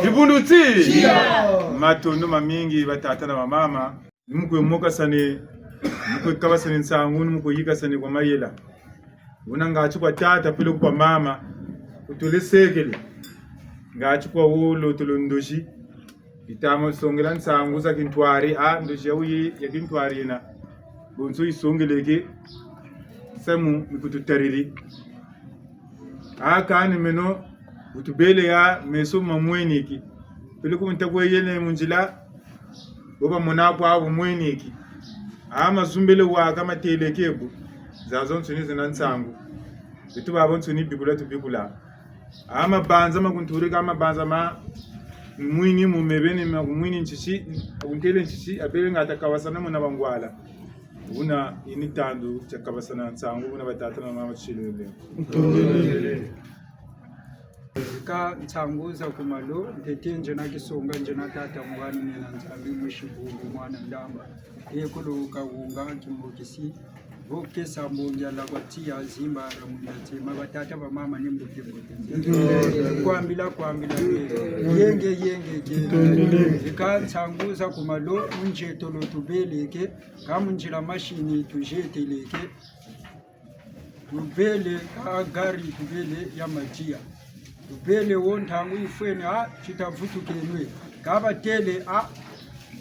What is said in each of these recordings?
Dibundu ti matondo mamingi batata na bamama nimukwe mokasane nimukwe kabasane nsangu nimukwe yikasane kwa mayela una ngachi kwa tata pele kwa mama utole sekele ngachi kwa ulo tulundushi itama songela nsangu za kintwari a ndushi yauyi ya kintwari na bonso isongeleke samu mikututariri akani meno utubele ya meso mamweniki pele kumutakweyele munjila boba munapo abo mweniki amazumbele waka matelekebu zazo nsuni zina nsangu bitu babo nsuni bikula tubikula amabanza makunturika amabanza ma mwini mumebene mwini nchichi akuntele nchichi abele ngata kawasana muna bangwala una initandu chakabasana nsangu una batata na mama chilele. Ka ntsanguza kumalo ntete njena kisonga njena tata mwana nena nzambi mwishibungu mwana ndamba ekuluka unga kimbokisi vokesa mbonjala kwatia zimba ramunyatsema batata bamama nimbutembote kwambila kwambila yenge yenge ke ka ntsanguza kumalo unjetolo tubeleke kamunjila mashini tujeteleke tubele ka gari tubele ya majia tubele wo ntangu ifwene a chitavutukenwe kabatele a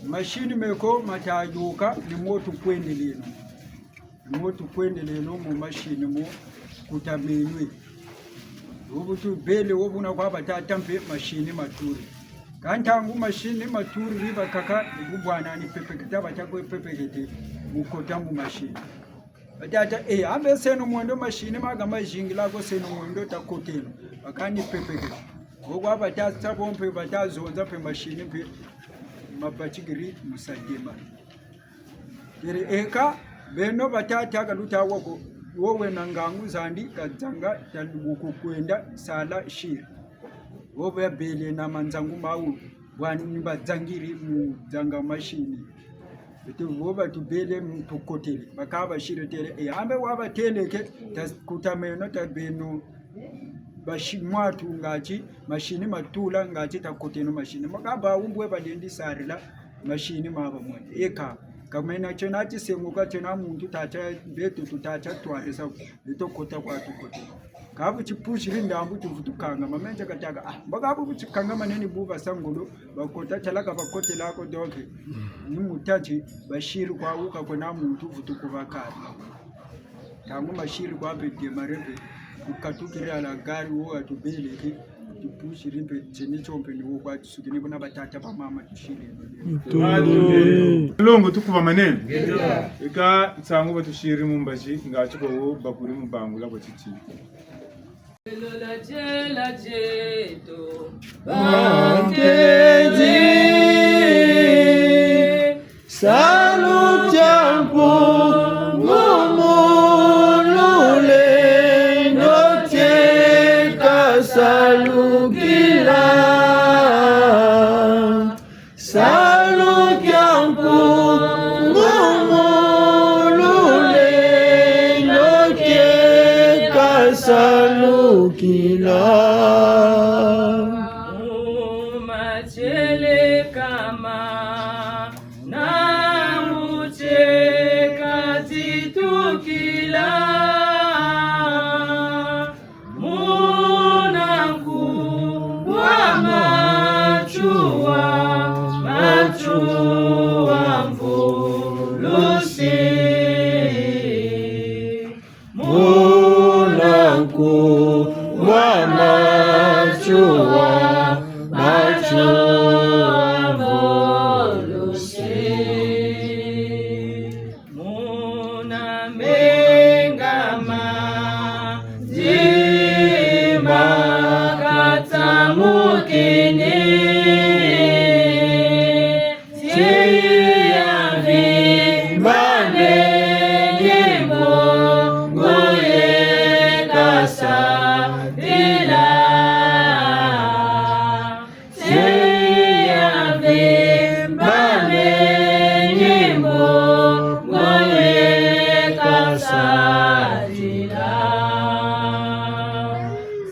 mashini meko matayuka nimwo tukwende lino nimwo tukwende lino mu mashini mo kutamenwe ubu tubele wobuna kwaba tata mpe mashini maturi kantangu mashini maturi riba kaka bubwana ni pepekete abatakwe pepekete mukota mu mashini batata ambe seno mwendo mashini maga majingila ko seno mwendo takoteno bakani pepekete ngokwaba tata bompe batazonza pe mashini pe mabachigiri musadema tere eka beno batata kaluta wako wowe na ngangu zandi kadzanga talubuku kwenda sala shiri wobe bele na manzangu mau bwani badzangiri mu dzanga mashini betu voba tubele tukotele bakaba shiri tere ambe waba teleke kutameno tabeno bashimwatu ngachi mashini matula ngachi takoteno mashini makaba umbwe balendi sarila mashini maba mwene eka kamena chena chisenguka chena muntu tacha betu tutacha twarisa litokota kwa tukotela kabu chipushiri ndambu tuvutukanga mamenja kataka mbakabu kuchikanga maneni buba sangulu bakota chalaka bakotelako doke ni mutachi bashiri kwa uka kona muntu vutukuvakali tangu mashiri kwa bede marebe kukatukira la gari wo atubeleke tupushiri mpe chene chompe niwo kwa tusukini kuna batata ba mama tushire. Longo tukuva manene ika nsangu batushiri mumbashi ngachiko bakuri mubangula kwa chichi. Salukila. Mumachele kama namucheka titukila munangu wa machua machua mvulusi Munangu wa machua machua mvulusi muna mengama jima katamukini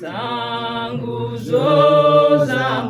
sangu zoza.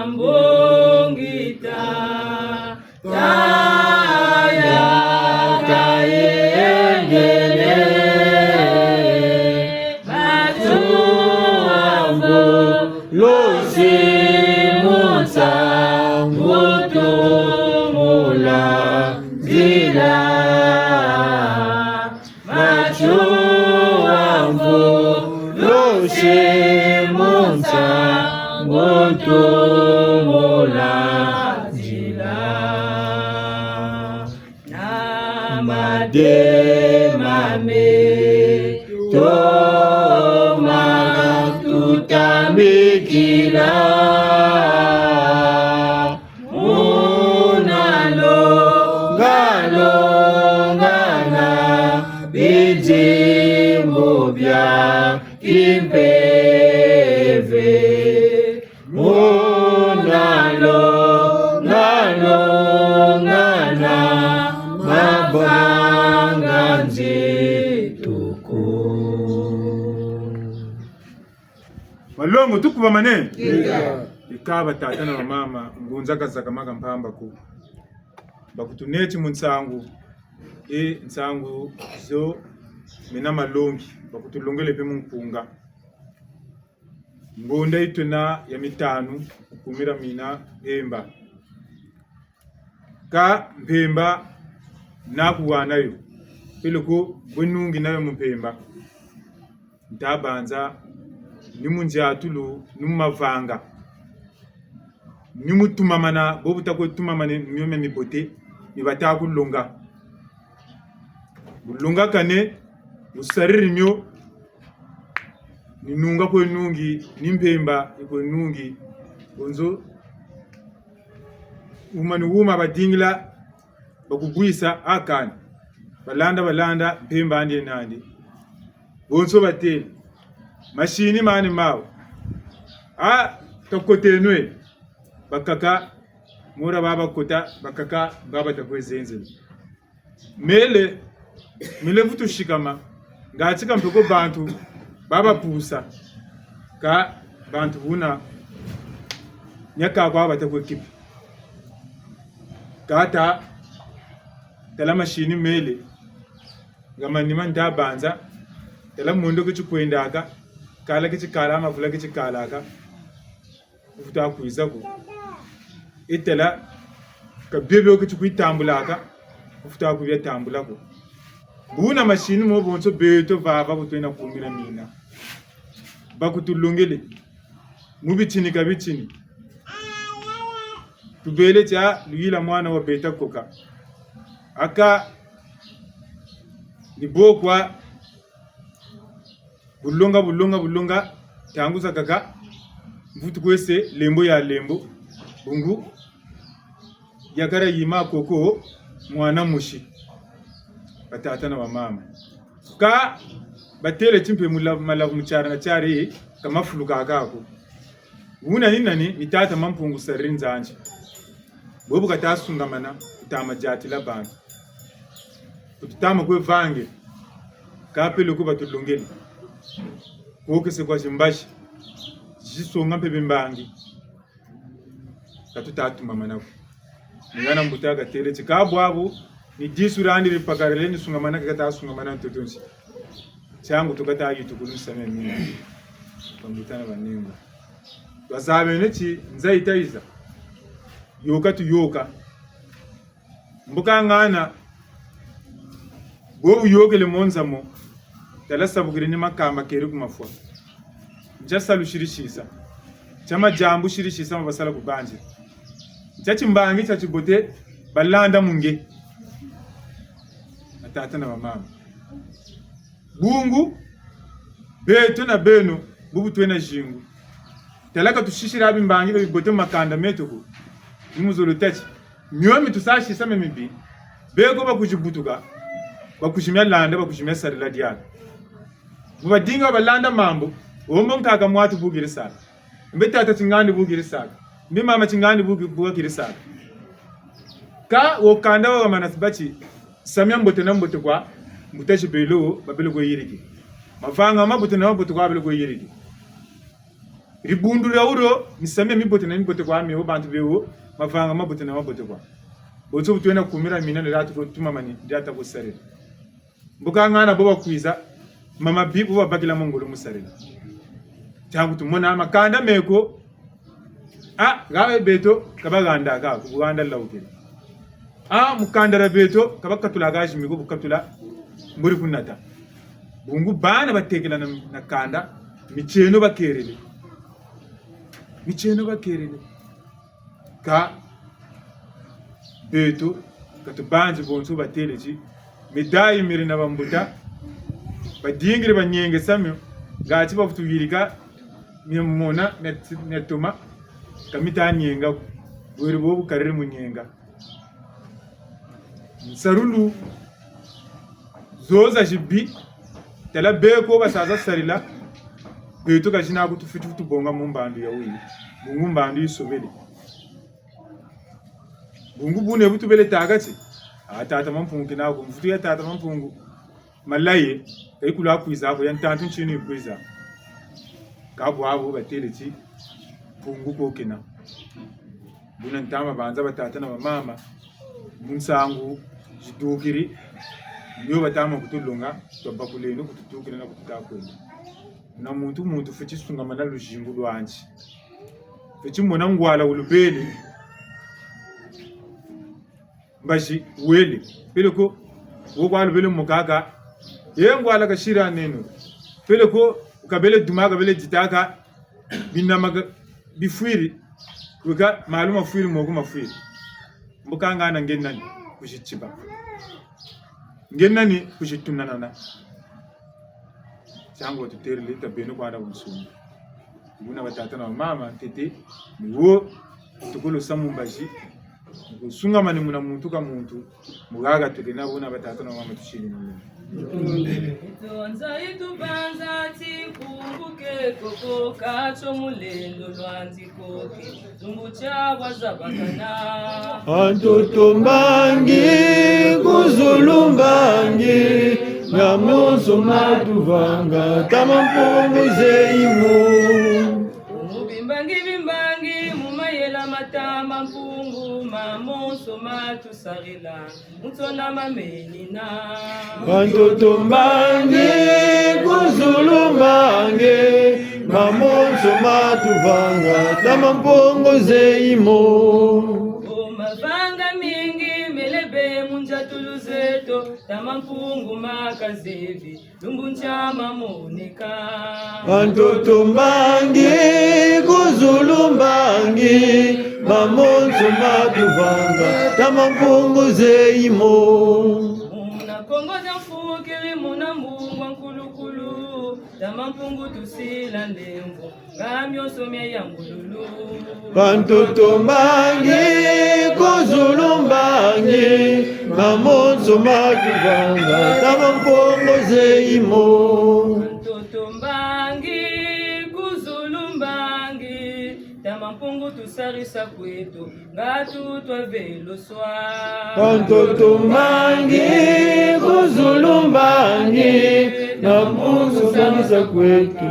mbongita taya kayengele batuambo losimunsa ngutumula nzila machuambo losimunsa ngutumula nzila namademame toma tutambikila munalongalongana bidimu bya kimpeve munalongalongana mabanga nzituku. Malongo tukuba mane ikaba tata na mama ngunza kazaka maka mpamba ku bakutuneti munsangu e nsangu zo mina malongi bakutulongele pe munkunga ngonda ituna ya mitanu kumira mina mpemba ka mpemba nakuwanayo peluku bwenungi nayo mumpemba ntabanza ni munjatulu ni mumavanga ni mutumamana bobutakwetumamane myome mibote nibatakulonga bulonga kane busariri myo ninunga kwenungi nimpemba ikwenungi bonzo uma ni uma badingila bakugwisa akani balanda balanda mpemba andi nandi bonso batele mashini mani mawo a tokotenwe bakaka mura babakota bakaka baba takwezenzela mele milevu tushikama ngatsika mpeko bantu babapusa ka bantu buna nyakako abatakwekipa kata tala mashini mele ngamanima ntabanza tala mundu kichikwendaka kala kichikala amavula kichikalaka kufuta akwizako itela kabyebyo kichikwitambulaka kufuta akubyatambulako buna mashini mo bonso beto vava kutwena kumira mina bakutulungele mubichini kabichini tubele cha luyila mwana wa beta koka aka nibokwa bulonga bulonga bulonga tanguza kaka mvutu kwese lembo ya lembo bungu yakara yima koko mwana mushi batata na bamama ka batele chimpe malavu muchara na chari kamafuluka akako una ni nani mitata mampungu sarri nzanje bobu katasungamana kutama jati la bantu kututama kwe vange kapele ko batulongele kokese kwa chimbashi chisonga mpebe mbangi katutatumama nako ningana mbuta katere chikabwabu ni disu randi ripakarele ni sungamana katasungamana ntotonsi changu tukata yitukulusa mimi pambutana banengo twazabene chi nzaitaiza yoka tuyoka mbuka ngana bo uyokele monzamo talasabukile ni makamba keri kumafwa nchasalushirishisa chamajambu shirishisa mabasala kubanje nchachimbangi chachibote balanda munge atata na bamama bungu betu na benu bubu na jingu talaka tushishira abimbangi bibote makanda metuku nimuzolo tachi myomi tusashisa memibi bego bakujibutuka bakushimya landa bakushimya sarila diana mubadinga balanda mambo ombo nkaka mwatu bugire sala mbe tata chingani bugire sala mbe mama chingani bugire sala ka wokanda wa mana bachi samya mbote na mbote kwa mutashi belo babelo ko yiriki mavanga mabuto na mabuto kwa babelo ko yiriki Ribundu lya uro misame mibote na mibote kwa mewo bantu bewo mavanga mabote na mabote kwa. Botso butwena kumira mina ne ratu ko tumamani ndata ko sarira. Mbukangana bo bakwiza mama bi bo babakila mongolo musarira. Tangu tumona makanda meko a gawe beto kabaganda ka kubuganda lawukele. A mukandara beto kabakatula gaji miko bukatula mburi kunata. Bungu bana batekela na kanda micheno bakerele. Micheno bakerele. Ka beto katubanji bonso bateleji midayi miri na bambuta badingire banyenge samyo gachi bafutuyirika myamona myatuma kamita nyenga bweri bo bukarere munyenga nsarulu zoza jibi tala beko basaza sarila beto kajina kutufitu tubonga mu mbandu ya wiyi bungu mbandu isobele bungu bune butubele tagati tata mampungu kinako mfutu ya tata mampungu malaye kaikulu akwiza ako yantantu nchini ikwiza kabo abo bateleti pungu kokena buna ntama banza batata na bamama munsangu jidukiri niyo batama kutulunga twabakuleni kututukira na kututakwenda na muntu muntu fichisunga na lujingu lwanje fichimona ngwala ulubele mbashi wele peleko wokwalubele mukaka ye ngwala kashira neno peleko ukabele duma kabele jitaka binama bifwiri kuka maluma fwiri moku mafwiri mbukangana ngenani kushichiba ngenani kushitunanana chango tuterele tabeno kwana kumsumba buna batata na mama tete niwo tukolo samumbaji kusungamani muna muntu ka muntu mugaga tukena buna batata na mama tushini mungu Itonza itubanza tikumbuke koko kacho mulendo lwanzikoke zumbucha zabakana Antoto mbangi kuzulu mbangi ngamonso matuvanga tamampungu zeimu Mubimbangi bimbangi mumayela matama mpungu mamonso matusarila mutsona mamenina Antoto mbangi kuzulu mbangi ngamonso matuvanga tamampungu zeimu Omavanga mingi melebe munjatulu zeto tamampungu makazevi lumbunchama monika Antoto mbangi kuzulu mbangi mamonso matuvanga tamampungu zeimo Muna kongoza mfukiri muna mbungwa nkulukulu tamampungu tusila ndembo ngamyoso mya yangululu Bantoto mbangi kuzulu mbangi mamonso matuvanga tamampungu zeimo Ntoto mbangi kuzulu mbangi tamampungu tusarisa kwetu ngatu twaveloswa Bantoto mbangi kuzulu mbangi mamonso sarisa kwetu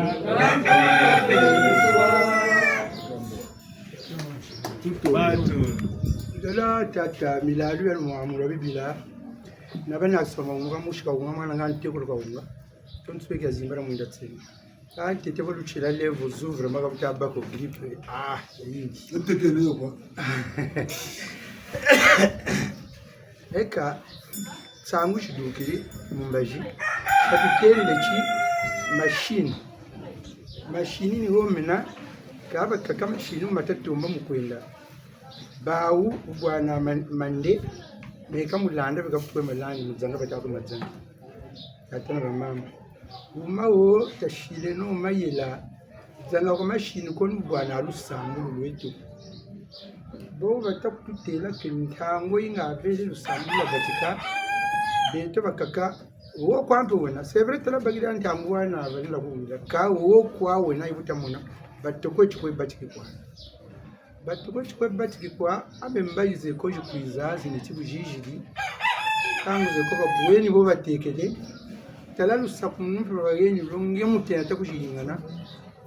batu Ndola tata milalu ya muamura bibila nabana soma unga mushika unga mwana nga ntekolo ka unga tontsweka zimbara mwinda tsena ka ntete bo luchila levo zuvre maka butaba ko grippe ah yingi eka tsangu chidukiri mumbaji katutelele chi machine machine ni homena kaba kaka machine matatumba mukwenda bawu bwana mande meka mulanda bekapwe malandi mudzanga batako madzanga tatana bamama umawo tashile no mayela dzanga ko machine ko bwana alusambu lwetu bo batakututela ke ntango ingavele lusambu lavatika beto bakaka wo kwampe wena c'est vrai tala bagira ntango wana balila kuwila ka wo kwa wena ibutamona batoko chikwe batikikwa batoko chikwe batikikwa abe mbayize ko jikwiza zine kibujijiri kanguze ko babuweni bo batekele tala lusaku mumpe bagenyi longe mutena takujilingana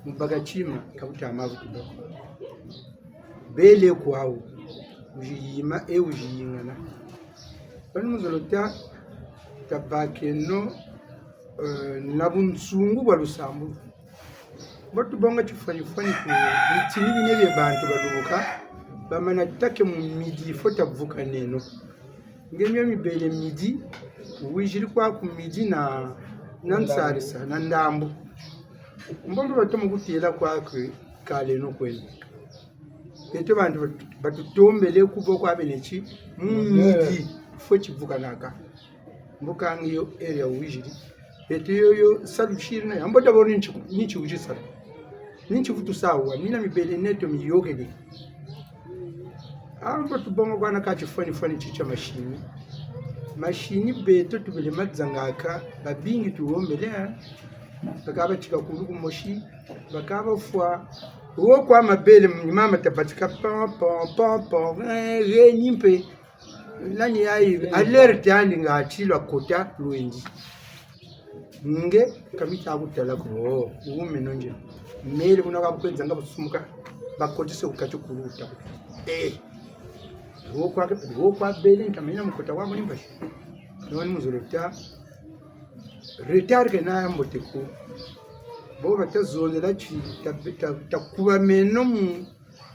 Mubakachima kabutama butubako bele kwawo ujiyima e ujiyingana bali muzolota tabakeno na bunsungu bwa lusambu batubonga chifanyifanyi ku bitini bine bye bantu balubuka bamana take mu midi fo tavuka neno ngemyo mibele midi wijiri kwa ku midi na nansarisa na ndambu mbongo batomukutela kwakwe kale nokwene ete bantu batutombele kuva kwabeneki mumidi fo chivukanaka mbukangiyo area wijiri ete yoyo salushiri nayo ambo daboro ninchi ujisala ninchi vutusawa mina mibele neto miyokele ambo tubonga kwana kachifani fani chicha mashini mashini beto tubele madzangaka babingi tuwombele bakaba chikakulu kumoshi bakaba fwa uwo kwa mabele mama tabatika pon pon pon pon re nimpe nani ayi alerte andi ngachilwa kota lwendi nge kamita kutala ko ume nonje mele kuna kakwedza ngabusumuka bakotise kukachukuluta eh kwa bele nkamenya mukota wa mulimba noni muzolota retard ke na mboteku bo batazondela chi takuba meno mu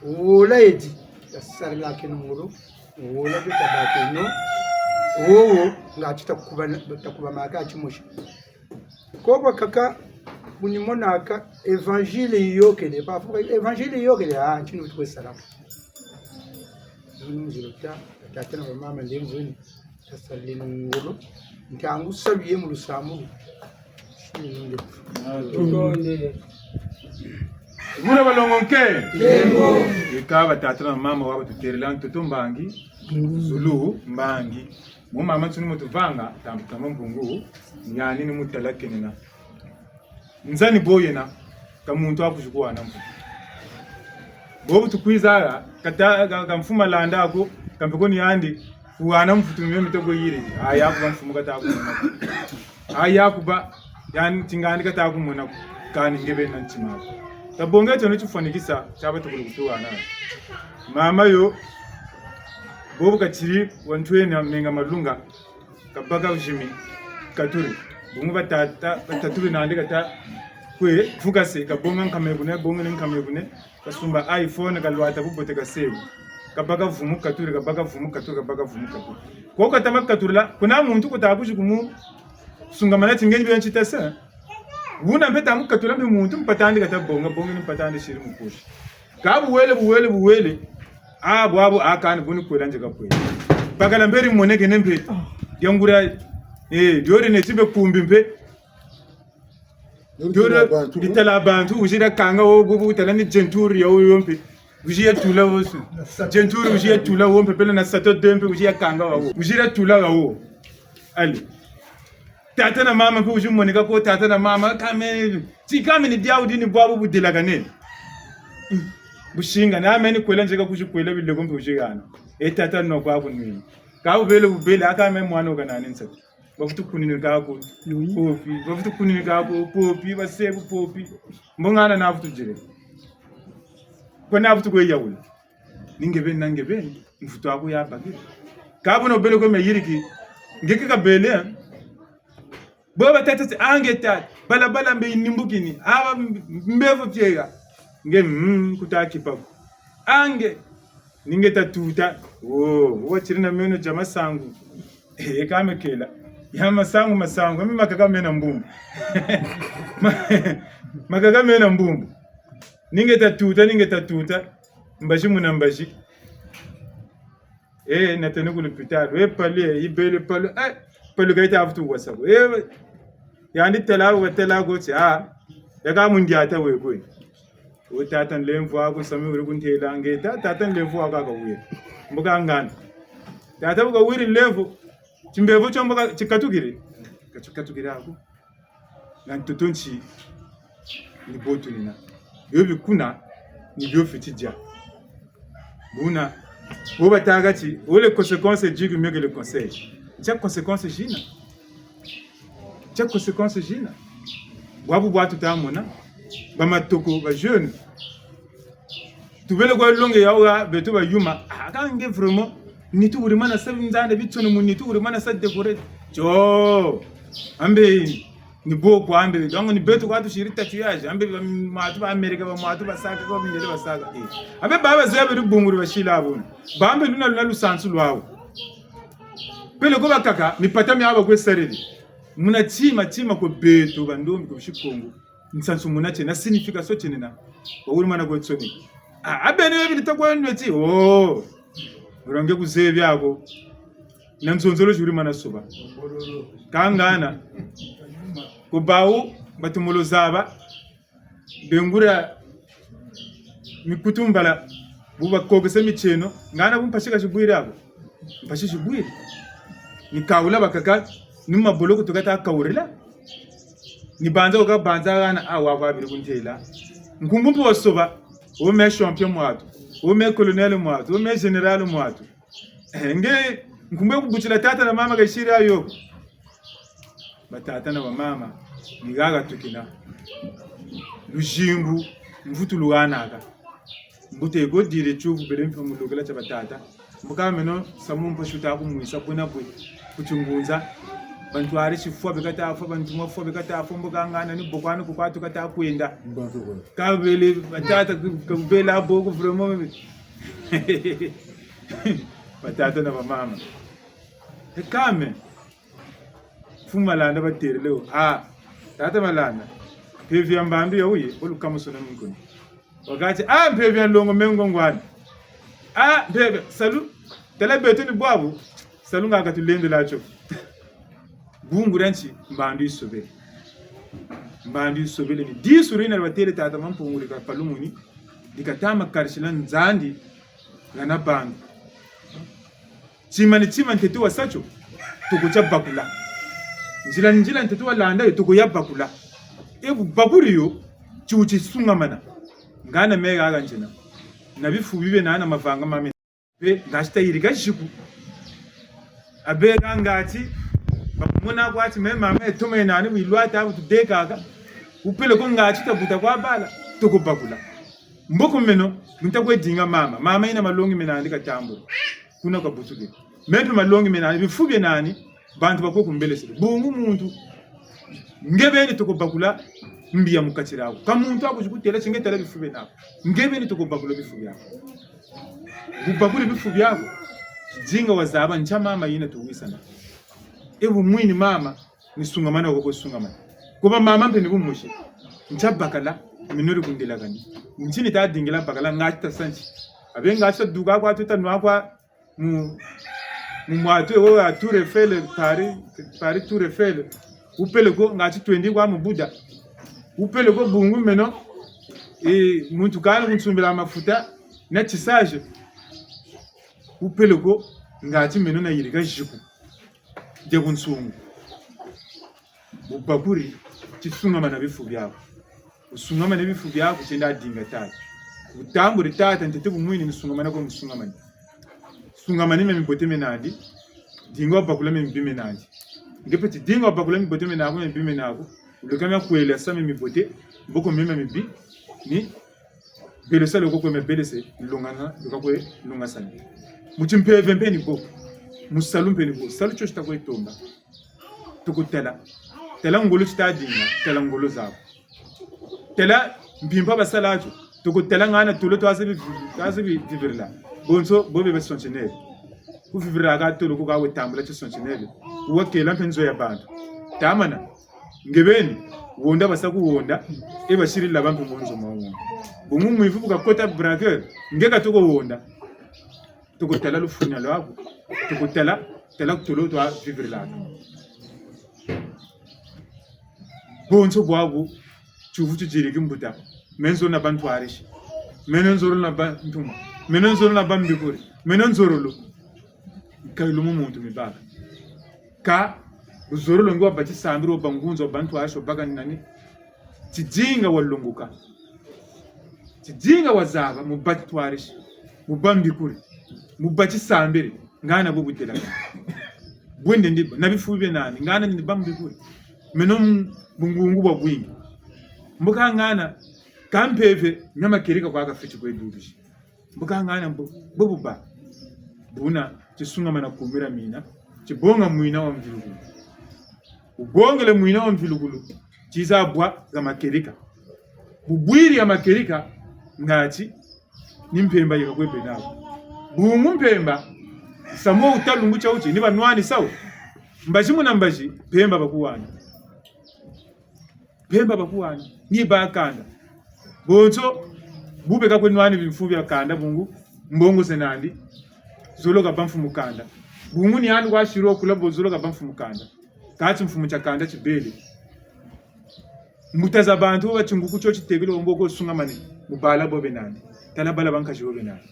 wola edi tasarila ke nguru wola ke tabake no wowo ngachi takuba takuba maka chimusha kokwa kaka bunyimonaka evangile yokele bavuga evangile yokele ah chinu twesala muzolota tata na mama ndemvuni tasalile nguru ntangu sabiye mu lusambu Muna balongo nke ikaba tata na mama wabo tuterela ntutu mbangi zulu mbangi mu mama tsuni mutuvanga tambutama mbungu nyani ni mutalakenena nzani boyena kamuntu akuzhikuwana mvu bobu tukwizala kata kamfuma landa ako kampekoni yandi kuwana mvutu mime mitego yiri ayakuba mfumu kata akumona ayakuba yani tingani kata akumona kani ngebe na nchimako tabonga chono chifanikisa chaba tukulu kutuwana mama yo bobu kachiri wantwena menga malunga kabaka ujimi katuri bungu batata bataturi nandi kata kwe fukase kabonga nkamebune bonga nkamebune kasumba iphone kalwata kubote kasewu kabaka vumu katuri kabaka vumu katuri kabaka vumu katuri ko katama katurla kuna muntu kutakushi kumu sungamana tingenyi byo nchitasa wuna mpeta mukatula mbe muntu mpatandi katabonga bonga mpatandi shiri mukushi kabuwele buwele buwele abo abo akani buni kwela nje kakwela pakala mberi moneke nembe yangura eh diore ne chibe kumbi mpe diore ditala bantu ujira kanga wo gubu utala ni jenturi ya uyo mpe ujia tula wosu jenturi ujia tula wo mpe pele na sato dempe ujia kanga wa ujira tula wa ali tata na mama mpe ujimoneka ko tata na mama kame tikame ni diaudi ni bwabo budelaka ne bushinga na ameni kwela nje kakushikwela bileko mpe ushikana etata no kwako nini kabubele bubele akame mwana okanani nsati bafuti kunini kako popi bafuti kunini kako popi basebu popi mbongana nafuti jire kona afuti kweyawula ningebeni nangebeni mfuto ako yabakile kabona ubele kweme yiriki ngeke kabele bo batata ti ange tata balabala mbe inimbukini aba mbevu pyega nge kutakipa ange ninge tatuta wo wachiri na meno jamasangu ekamekela ya masangu masangu ami makaka mena mbumbu makaka mena mbumbu ninge tatuta ninge tatuta mbashi muna mbashi eh natene ku l'hôpital e pale ibele pale eh pale kaita afutu wasako eh yandi tela wa tela go tsi a yaka mundiata we kwe utata nlemvu ako sami uri kuntela nge tata nlemvu ako akawira mbuka ngana tata bukawiri nlemvu chimbevu chomboka chikatukire kachikatukire ako na ntotonchi ni botu nina yo bikuna ni byo fitija buna bo batagati ole conséquence jigu mieux que le conseil cha conséquence jina cha conséquence jina bwabu bwatu tamona Bamatoko ba jeune tubele kwa longe yawa beto ba yuma akange vraiment nitu urimana sa nzanda bitsono mu nitu urimana sa decorate jo ambe ni boko ambe donc ni beto kwa tushiri tatouage ambe ba matu ba America ba matu ba saka ba minyele ba saka eh ambe baba zebe ri bunguri bashila abona bambe luna luna lusansu lwawo pele ko bakaka mipata myaba kwesareli muna chima chima ko beto bandombi ko shikongo nsansu muna chena signification chene na wawuri mana ko tsoni abene bebili takwenu ti oh urange kuzeye byako na nzonzolo juri mana soba kangana kubawu batumulo zaba bengura mikutumbala bubakogesa micheno ngana bumpashika shibwire abo mpashe shibwire nikawula bakaka nimaboloko tukata kawurila nibanza ukabanza kana awa kwabiri kuntela nkungu mposoba ome champion mwatu ome colonel mwatu ome general mwatu nge nkumbuye kubuchila tata na mama kaishiri ayo batata na bamama nigaga tukina lujimbu mvutu luanaka mbute godire chuvu bele mpe mulukela cha batata mbuka meno samumpa shuta kumwisa bwena bwe kuchungunza bantu ari chifua bekatafa bantu mafua bekatafa mbukangana ni bokwani kukwatu kata kwenda kabele batata kabele aboko vraiment batata na bamama ekame fumalanda batereleo a tata malanda mpevya mbambi yauye olukamusona minkoni wakati a mpevya longo mengongwana a mpevya salu tala beto ni bwabu salu ngaka tulende lacho bungura nchi mbandu isobele mbandu isobele ni disu rina batere tata mampunguri ka palumuni dikatama karishila nzandi ngana bandu chima ni chima ntete wasacho tukucha bakula njila njila ntete walanda yo tukuya bakula ebu bakuri yo chiuchi sungamana ngana mega aga njina na bifu bibe nana mavanga mame be ngashita yirika shiku abe ngati bakumona kwati me mama etume nani wilwata abu tudekaka upele ko ngati tabuta kwa bala tukubakula mboko meno ntakwedinga mama mama ina malongi mena andika tambura kuna kabutuke mepe malongi mena bifubye nani bantu bako kumbelesele bungu muntu ngebeni tukubakula mbiya mukachirawo kamuntu akuzikutela chingetela bifube nako ngebeni tukubakula bifubye ako bubakule bifubye ako jinga wazaba ncha mama yina tuwisana ebu mwini mama nisungamana okoko sungamana kuba mama mpe nibumushe ncha bakala minori kundelakani nchini tadingila bakala ngachita sanchi abe ngachita duka kwa tuta nwakwa mu mumwatu ewo ya Tour Eiffel Paris Paris Tour Eiffel upele ko ngachi 20 kwa mubuda upele ko bungu meno e muntu kana kunsumbila mafuta na tissage upele ko ngachi meno na yirika jiku je kunsungu bubakuri chisungama na bifu byako usungama na bifu byako chenda adinga tata utamburi tata ntete bumwini nisungamana ko musungamani sungamani me mibote menandi dinga bakula me mibime nandi ngepeti dinga bakula mibote menako me mibime nako ulekama kwela sa me mibote mboko meme mibi ni belesa loko kwe mebelese lungana lokakwe lungasani muchimpeve mpeni bo musalu mpeni bo salu cho chitakwe tomba tukutela tela ngolo chitadinga tela ngolo zako tela mpimpa basalacho tukutela ngana tulo twase twase vivirla bonso bobe besontinele kuvivirla ka tulo kukawe tambula chisontinele uwakela mpenzo ya bantu tamana ngebeni wonda basakuwonda ebashirila bampe monzo mawonda bungu mwivu bukakota braqueur ngeka tukowonda tukutela lufunya lwako tukutela tela kutulo twa vivirla bonso bwabu chuvu chijiriki mbuta menzo na bantu arishi meno nzoro na bantuma meno nzoro na bambikuri meno nzoro kailumu muntu mibaka ka uzoro longi waba chisambiro waba ngunzo bantu asho baka nani chijinga walunguka chijinga wazaba mubatu arishi mubambikuri mubachisambire ngana bubutela bwende ndiba nabifube nani ngana ndi bambikuri meno bungungu bwa bwingi Mbuka ngana kampeve nyama kerika kwa kafichi kwedubishi. Mbuka ngana mbu bububa. Buna chisunga mana kumira mina. Chibonga mwina wa mvilugulu. Ugongele mwina wa mvilugulu. Chizabwa za makerika. Bubwiri ya makerika ngachi ni mpemba yikakwebe nawo. Bungu mpemba samo utalungu chauchi ni banwani sawo. Mbaji muna mbaji pemba bakuwana. Pemba bakuwana ni bakanda. Bonzo bube kakwenwani bimfubi akanda bungu mbongo senandi zoloka bamfu mukanda. Bungu ni andu kwashiro kula bozoloka bamfu mukanda. Kati mfumu chakanda chibele. Mutaza bantu bachinguku cho chitegele omboko sungamane mubala bobe nandi. Tala bala bankaji bobe nandi.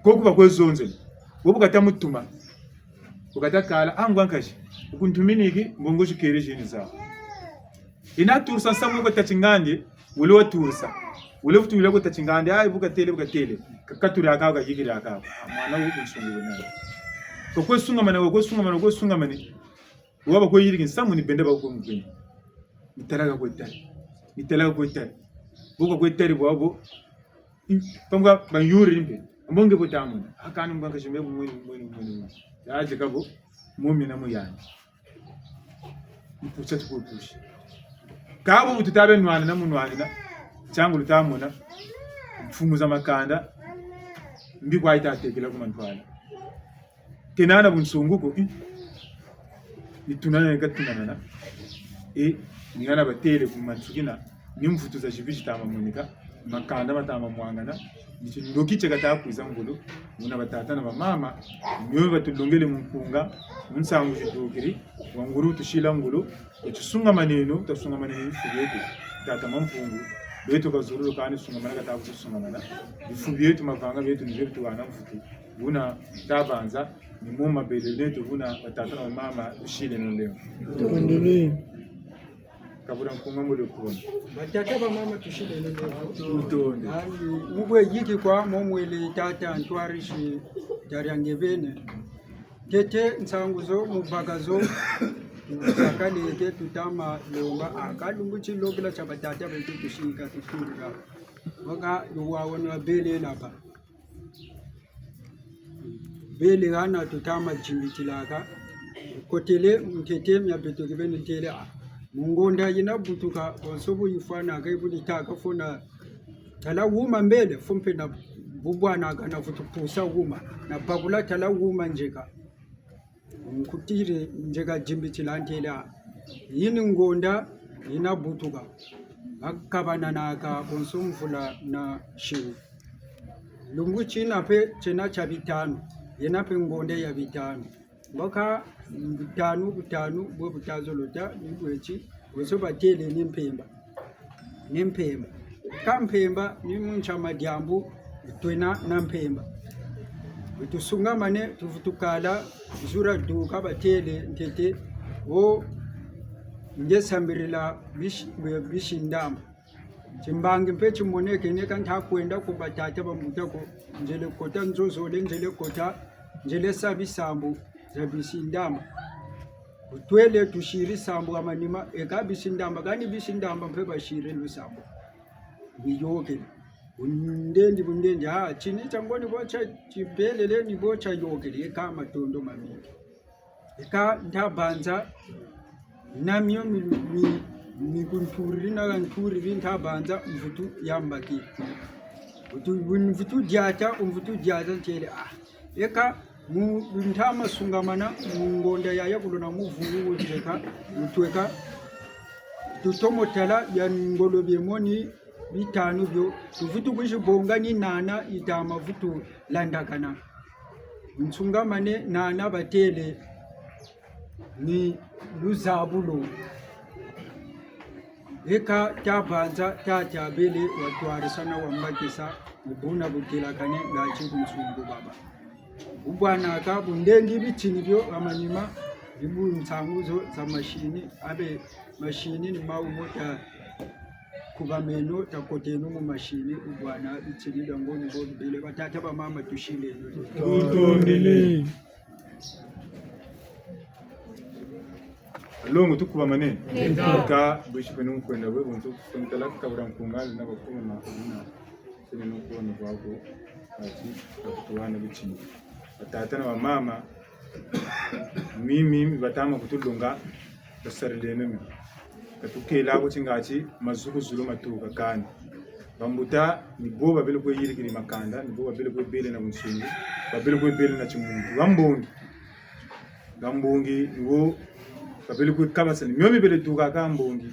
Koku bakwezonzele. Bobu katamutuma. Ukatakala angwa nkaji. Ukuntuminiki mbongo chikere jini zawo. Ina tursa samwe ko tachingande ule wa tursa. Ule futu ule ko tachingande ai buka tele buka tele. Kakaturi akawa kajikiri akawa. Mwana wo kunsungu nani. Ko kwesunga mana ko kwesunga mana ko sunga mane. Waba ko yirigi samu ni bende ba ko mubende. Nitalaka ko tari. Nitalaka ko tari. Buka ko tari bwabo. Pamga banyuri mbe. Mbonge botamuna. Akani mbanga shimbe mweni mweni mweni. Yaje kabo mumi na muyani. Mpucha tukupushi. Kabo bututabe nwana na munwana na changu lutamuna mfumu za makanda mbi kwaita atekela kumantwala. Kenana bunsunguko nitunana nikatunana e ningana batele kumantsukina nimfutu za chivi chitama munika makanda matama mwangana nichi katakuiza ngulu muna batata na bamama nyowe batulongele munkunga munsangu chidukiri wanguru tushila ngulu tusunga maneno tasunga maneno ifu yetu tata mamfungu betu kazururu kani sunga mana kataku tusunga mana ifu yetu mavanga yetu ni yetu wana mfutu buna tabanza ni muma bele letu buna batata na mama tushile noleo Tuendelee. kabura nkunga muri kubona Batata bamama tushilele leo. utonde Yani mubweyiki kwa momwele tata ntwarishi taryangebene tete nsanguzo mubagazo sakaleke tutama longa akalungu chilokela cha batata betu tushika tushurira waka yuwawana bele lapa bele hana tutama jimbitilaka kotele mtete myabeto kibene tele a mungonda yina butuka bonsobu yifana kaibulitaka fona tala wuma mbele fumpe na bubwana kana futupusa wuma na bakula tala wuma njeka nkutire njeka jimbi chilantela yini ngonda yina butuka akabana naka bonsomvula na shiwu lungu china pe chena cha bitano yena pe ngonde ya bitano mbaka bitano butano bwe butazolota nibwechi bweso batele nimpemba nimpemba kampemba nimuncha madyambu twena na mpemba tusungamane tuvutukala zura duka batele ntete wo ngesambirila bishindamba chimbangi mpe chimoneke neka ntakwenda kubatata bamutako njele kota nzozole njele kota njele sabisambu za bisindamba utwele tushiri sambu amanima eka bisindamba kani bisindamba mpe bashire lusambu biyokele bundendi bundendi ha chini changoni bocha chibelele ni bocha yokele eka matondo mamiki eka ntabanza namyo mikunturi nakanturi ntabanza mvutu yambakile mvutu dyata umvutu dyata ntele ah eka ntama sungamana mungonda yaya kulona muvungu wonjeka mutweka tutomotala bya ngolo byemoni bitano byo tuvutu kwishibonga ni nana itama vutu landakana nsungamane nana batele ni luzabulo eka tabanza tatabele watwarisana wambakisa ubuna butilakane ngachi kumsungu baba ubwanaka bundengi bitini byo amanyuma ibunsanguzo za mashini abe mashini ni mawumota kuba meno takoteno mu mashini ubwana bitini bya ngoni bo bile batata bamama tushile Tuendelee. Longo tukuba manene ka bwishipe nunkwenda bwe buntu kuntala kabura nkungana nabakuma na sene nukubona kwako ati akutuwana bichini batata na bamama mimi batama kutulunga basarilene katukela ko chingachi mazukuzulu matuka kani bambuta nibo babele kweyirikiri makanda nibo babele kwebele na bunsungu babele kwebele na chimuntu bambongi bambongi nibo babele kwekabasa nimyo mibele tuka kambongi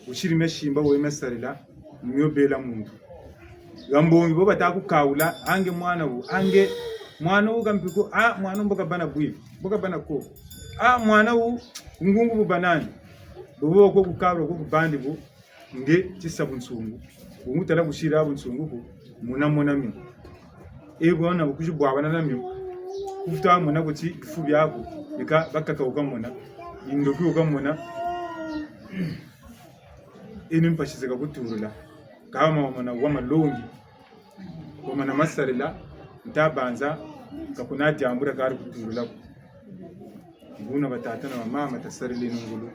ushirime shimba wemesarila nimyo bela muntu bambongi bo batakukawula ange mwana wu ange mwana wu kampiko a mwana mboka bana bwivi mboka bana ko a mwana wu ngungu bubanani bobo ko kukabra ko kubandi bu nge chisabu nsungu bungutala kushira bunsungu ku muna muna mi ebona bukujibwabana namyo kufuta muna kuti bifu byako bika bakakauka muna indoki ukamuna inu mpashizeka kuturula kama wamana wamalongi wamana masarila ntabanza kakuna jambura kari kuturula buna batata na bamama tasarile nungulu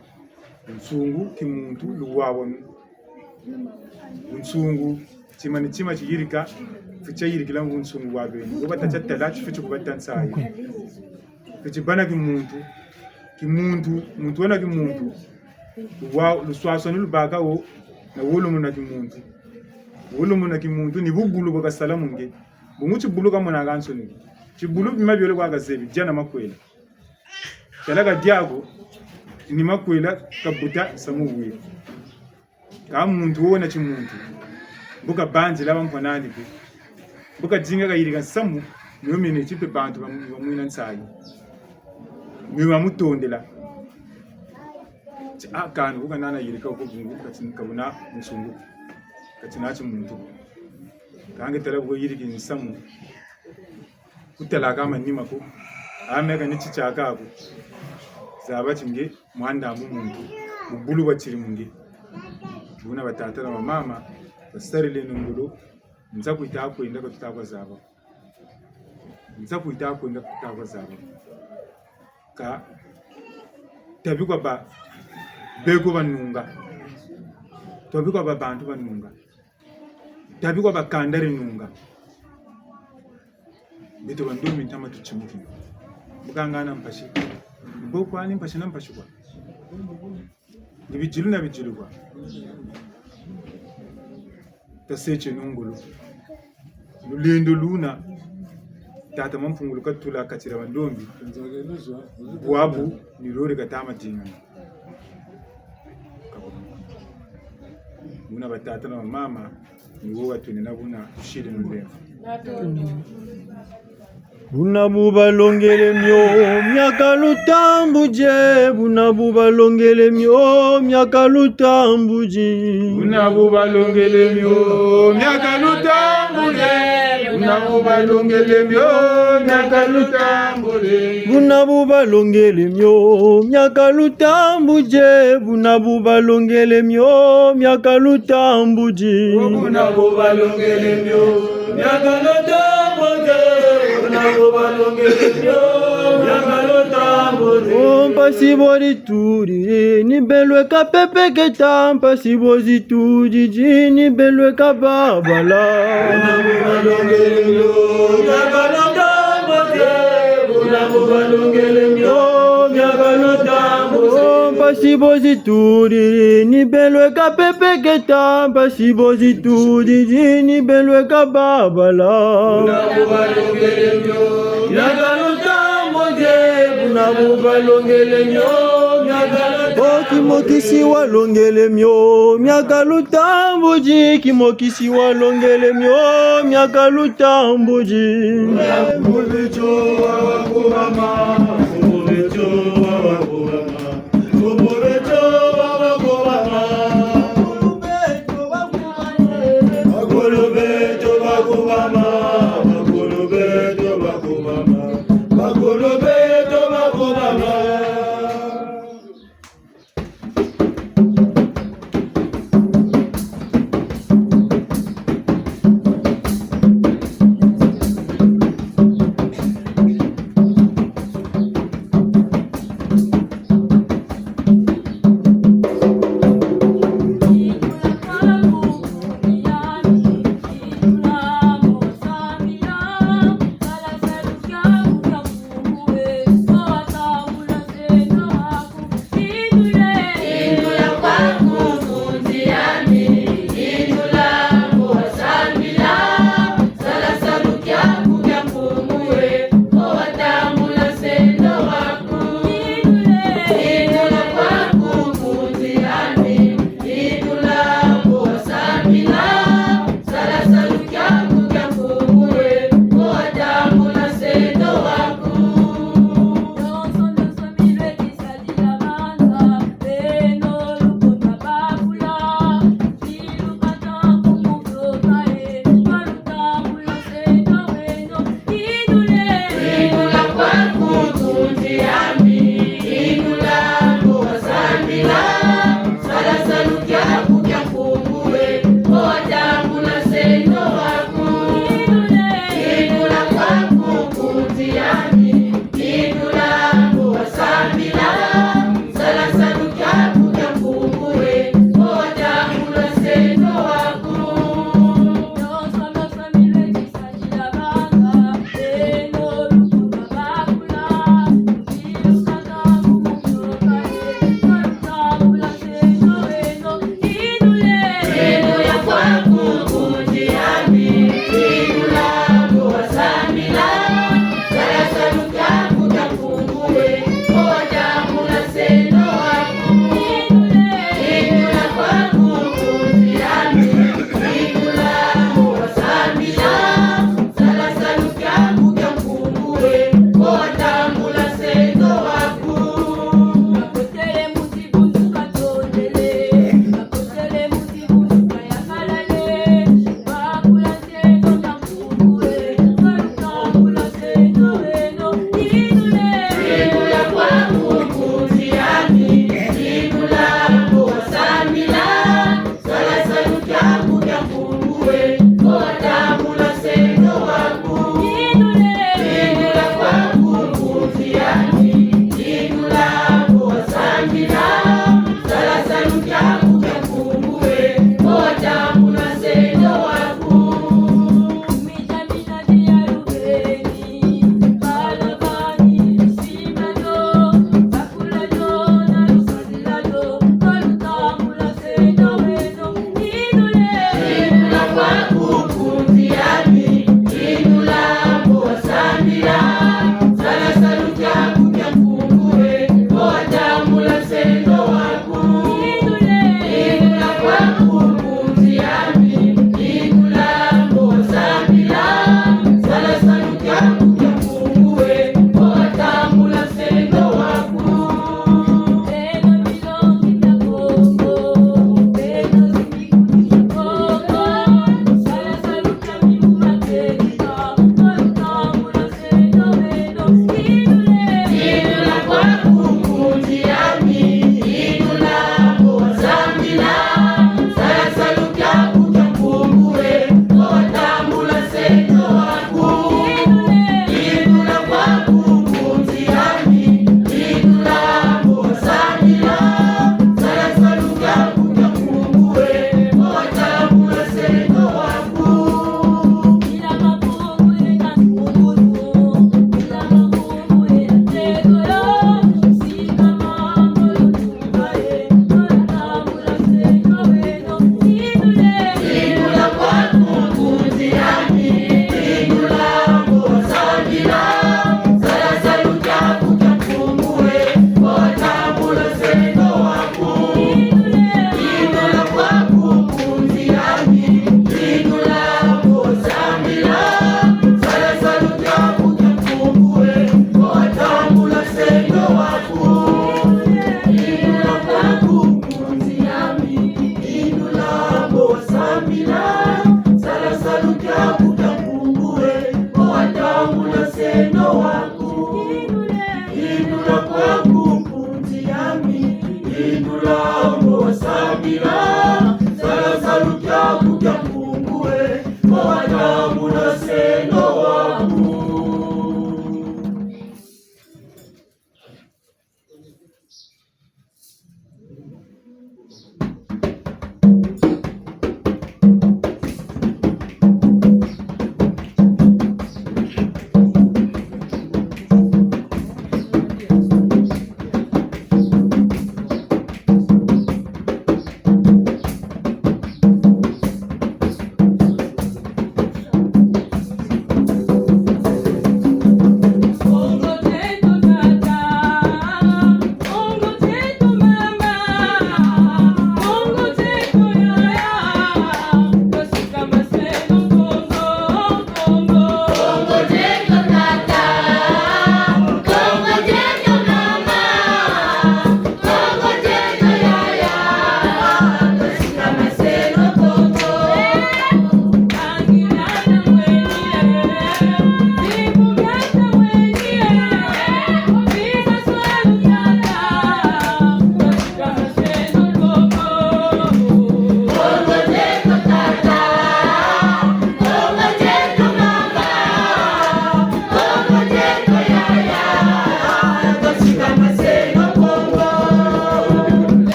nsungu kimuntu luwawanu unsungu chima ni chima chiyirika fichayirikila ngunsungu wabene obatachatala chife chikubatansaye fichibana kimuntu kimuntu muntu wana kimuntu wa luswaswa ni lubaka wo na wolumuna kimuntu wolumuna kimuntu ni bugulu bwakasala munge bungu chibulu kamona akansoniki chibulu bima byole kwakazebi jana makwela talaka diako ni makwela kabuta samuwira ka muntu wona chimuntu mbuka banji laba mponani pe mbuka jinga kayirika nsamu niyo mene chipe bantu bamwina nsayi niyo bamutondela akanu kuka nana yirika uko bungu kati kabona nsungu kati nachi muntu kange tala bwo yiriki nsamu kutala kama nima ko ameka ni chichaka ako zaba chinge mwanda mu muntu mubulu bachiri munge buna batata na bamama basarile nungulu nza kuita kwenda kutakwa zaba nza kuita kwenda kutakwa zaba ka tabikwa ba beko banunga tabikwa ba bantu banunga tabikwa bakandare nunga bito bandomi ntama tuchimuki bukangana mpashi boko ani mpashi na mpashi kwa ni bijilu na bijilu kwa taseche nungulu lulendo luna tata mampungulu katula katira bandombi bwabu ni lori katama dinga buna batata na mama niwo batune nabuna ushire nulendo Buna bubalongele myo myaka lutambuje buna bubalongele myo myaka lutambuji buna bubalongele myo myaka lutambuje buna bubalongele myo myaka lutambuje buna bubalongele myo myaka lutambuje buna bubalongele myo myaka lutambuji buna bubalongele myo myaka lutambuje mpasi bozitulili nibelweka pepeketa mpasi bozitujiji nibelweka babala mpasi bozitulili nibelweka pepeketa mpasi bozitujiji nibelweka babala kimokisi walongele myo myaka lutambuji kimokisi walongele myo myaka lutambuji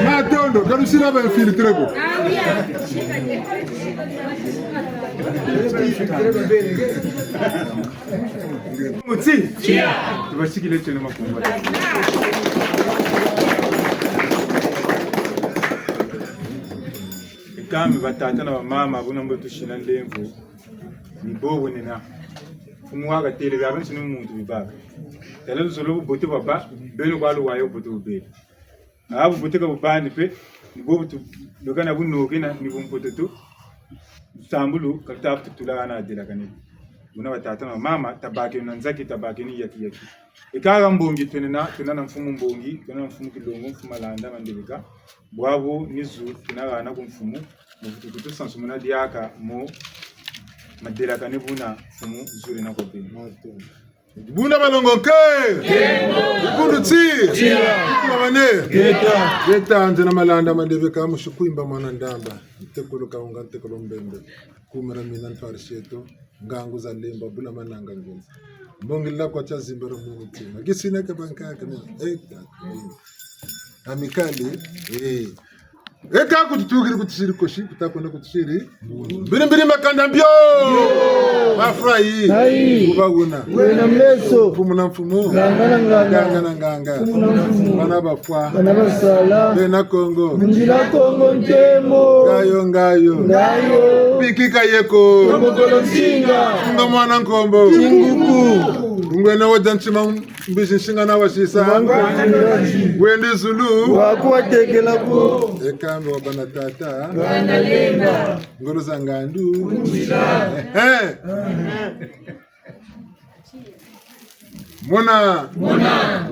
Matondo, kalusina ba infiltré ko. Mutsi. Tubashikile tshene makumba. Ikambi batata na bamama bunambo tushina ndemvu nibobo nena mfumu wakatele bya benshi n'umuntu bibaka tala luzolo bubote baba beno kwaluwayo bubote bubele abo bubote ka bubani pe nibo lokana bunoke na nibumpototo sambulu kalutafu tutulana adela kanene buna batata na mama tabake na nzaki tabake ni yaki yaki ekaka mbongi twenena twena na mfumu mbongi twena na mfumu kilongo mfumu alanda mandeleka bwabo nizu tunagana ku mfumu muvutuku tusansumuna diaka mo madelaka ne buna mfumu zuri na kobeni Buna balongo ke. Ikundu tsi. Ikuma bane. Geta nze na malanda mandeve ka mushukuimba mwana ndamba. Ntekolo kaunga ntekolo mbembe. Kumera mina ntwarisheto. Ngangu za lemba bula mananga ngenza. Mbongela kwa cha zimbero mungu tima. Gisina ke bankaka mina. Eta. Amikali. Eh. Eka kututukiri kutishiri koshi kutakona kutishiri mbiri mbiri makanda mbyo mafurayi kuvauna Wena mleso mfumu na mfumu Nganga na nganga. nganga na nganga Mfumu na mfumu. bana bafwa Bana basala bena Kongo Munjila Kongo ntemo ngayo ngayo Ngayo bikika yeko Mokolo nsinga funga mwana nkombo Inguku ngwene woja nchima mbishi nshinga na washisa wendi zulu Wakuwatekelaku ekambe wa bana tata ngolo za ngandu Ehe. mona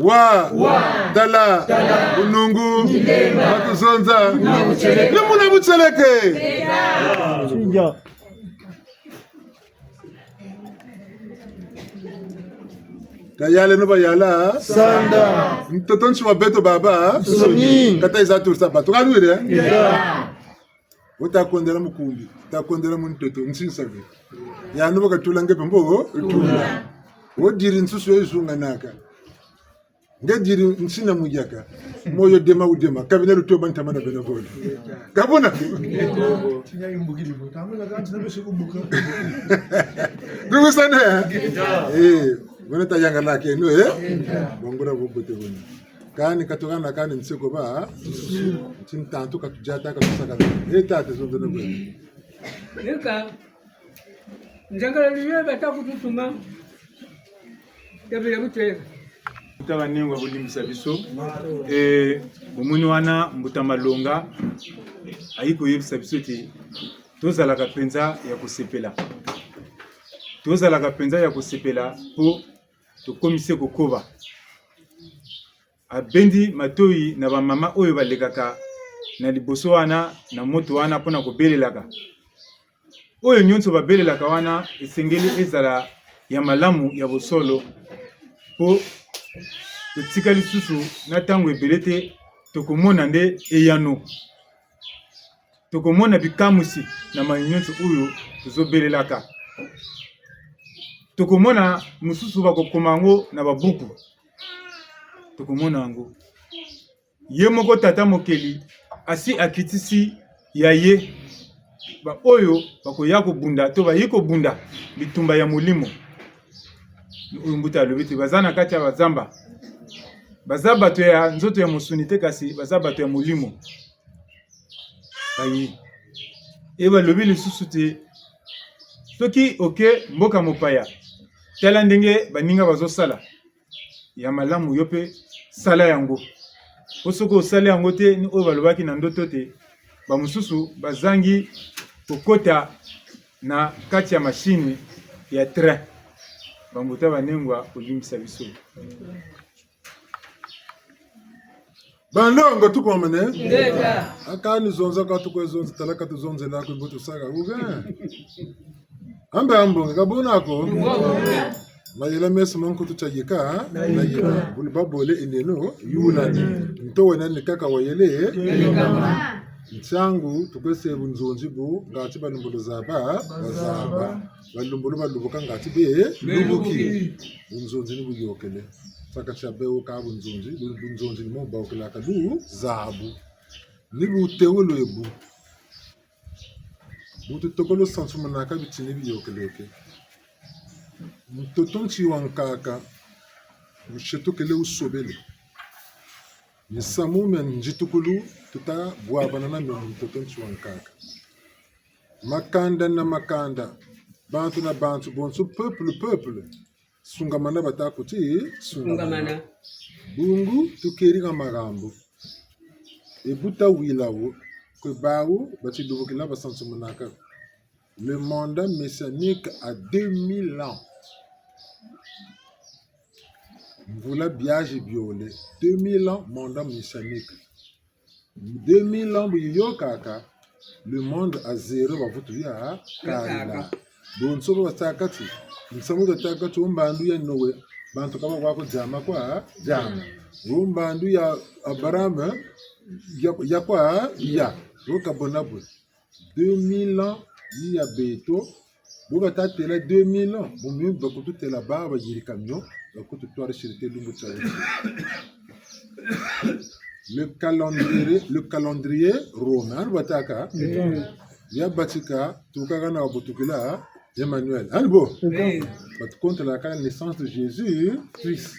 wa tala unungu matuzonza ni muna butseleke Chinja tayale no bayala Sanda mtoto nchi beto baba Soni. kata izaturisa bato kalwile utakondela mukumbi utakondela muntoto nsinsabe yanu bakatula ngepe mbo tula wodiri nsusu ezunganaka ngediri nsina mujaka moyo dema udema kabina lutoba ntamana bena bola kabona dukusane eh bona tayanga lake no eh bongora bobote bona kani katokana kani nseko ba ntintantu katujata katusaka eh tate zondona bwe Eka nzangala liye batakututuma tabila buteka Mbuta banengwa bolimbisa biso bomoni wana mbuta malonga ayi koyebisa biso ete tozalaka mpenza ya kosepela, tozalaka mpenza ya kosepela mpo tokomisi kokoba. Abendi matoi na bamama oyo balekaka na liboso wana na moto wana mpona kobelelaka. Oyo nyonso babelelaka wana esengeli ezala ya malamu ya bosolo mpo totika lisusu na ntango ebele te, tokomona nde eyano, tokomona bikamwisi na mai nyonso oyo tozobelelaka, tokomona mosusu bakokoma yango na babuku, tokomona yango. Ye moko tata mokeli asi akitisi ya ye baoyo bakoya kobunda to bayi kobunda bitumba ya molimo. Oyo mbuta alobi te baza na kati ya bazamba, baza bato ya nzoto ya mosuni te, kasi baza bato ya molimo. Bayi e balobi lisusu te soki oke mboka mopaya, tala ndenge baninga bazosala ya malamu, yo mpe sala yango. Po soki osali yango te, ni oyo balobaki na ndoto te, bamosusu bazangi kokota na kati ya mashine ya train. Bambuta banengwa kolimbisa biso. Bandongo tukomene akani zonza katukwezonza tala katuzonzelako imbuto saka uke ambe ambonge kabonako mayela meso mankutu chayika nayika buli babole ineno yulani nto wena ni kaka wayele ntsangu tukwese bunzunzi bu ngati balumbulu zaba bazaba balumbulu balubuka ngati be lubuki bunzunzi ni buyokele saka chabeo ka bunzunzi bunzunzi ni mo baokelaka lu zabu ni butewelo ebu bututokolo sansu munaka bitini biyokeleke ntoto wa nkaka ushetokele usobele misamu mya njitukulu tuta bwabana na myo ntoto wa nkaka makanda na makanda bantu na bantu bonso peuple peuple sungamana batakuti sungamana Sungamana. bungu tukeringa magambo ebuta wilawo kwebawo batidubukila basansu munaka. Le mandat messianique a 2000 ans. Mvula biage biole 2000 ans mandat messianique 2000 ans buyokaka le monde a zéro bavutu ya karila bonso batakati nsamu batakati umbandu ya Noe bantu kama kwako jama kwa jama umbandu ya Abraham ya kwa ya rokabonabwe 2000 ans ya beto bo batatela 2000 ans bumi bakututela ba bayiri camion bakututwara shirite lumbu tsawe. Le calendrier, le calendrier romain bataka ya batika tukaka na botukila Emmanuel. Albo. Bat contre la naissance de Jésus Christ.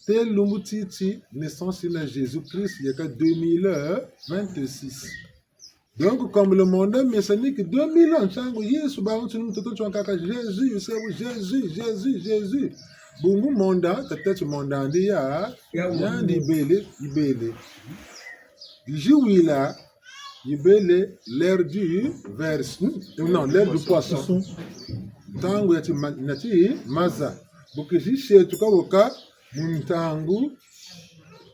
Te lumbu titi naissance na Jésus Christ il y a 2026. Donc comme le monde messianique 2000 ans ntango Yesu ba mtoto kaka Jésus c'est Jésus Jésus Jésus. Bungu monda tatati monda ndi ya yandi ibele ibele. Jiwila ibele l'ère du vers non l'ère du poisson. Ntango ya ti nati maza bukijishe tukaboka muntangu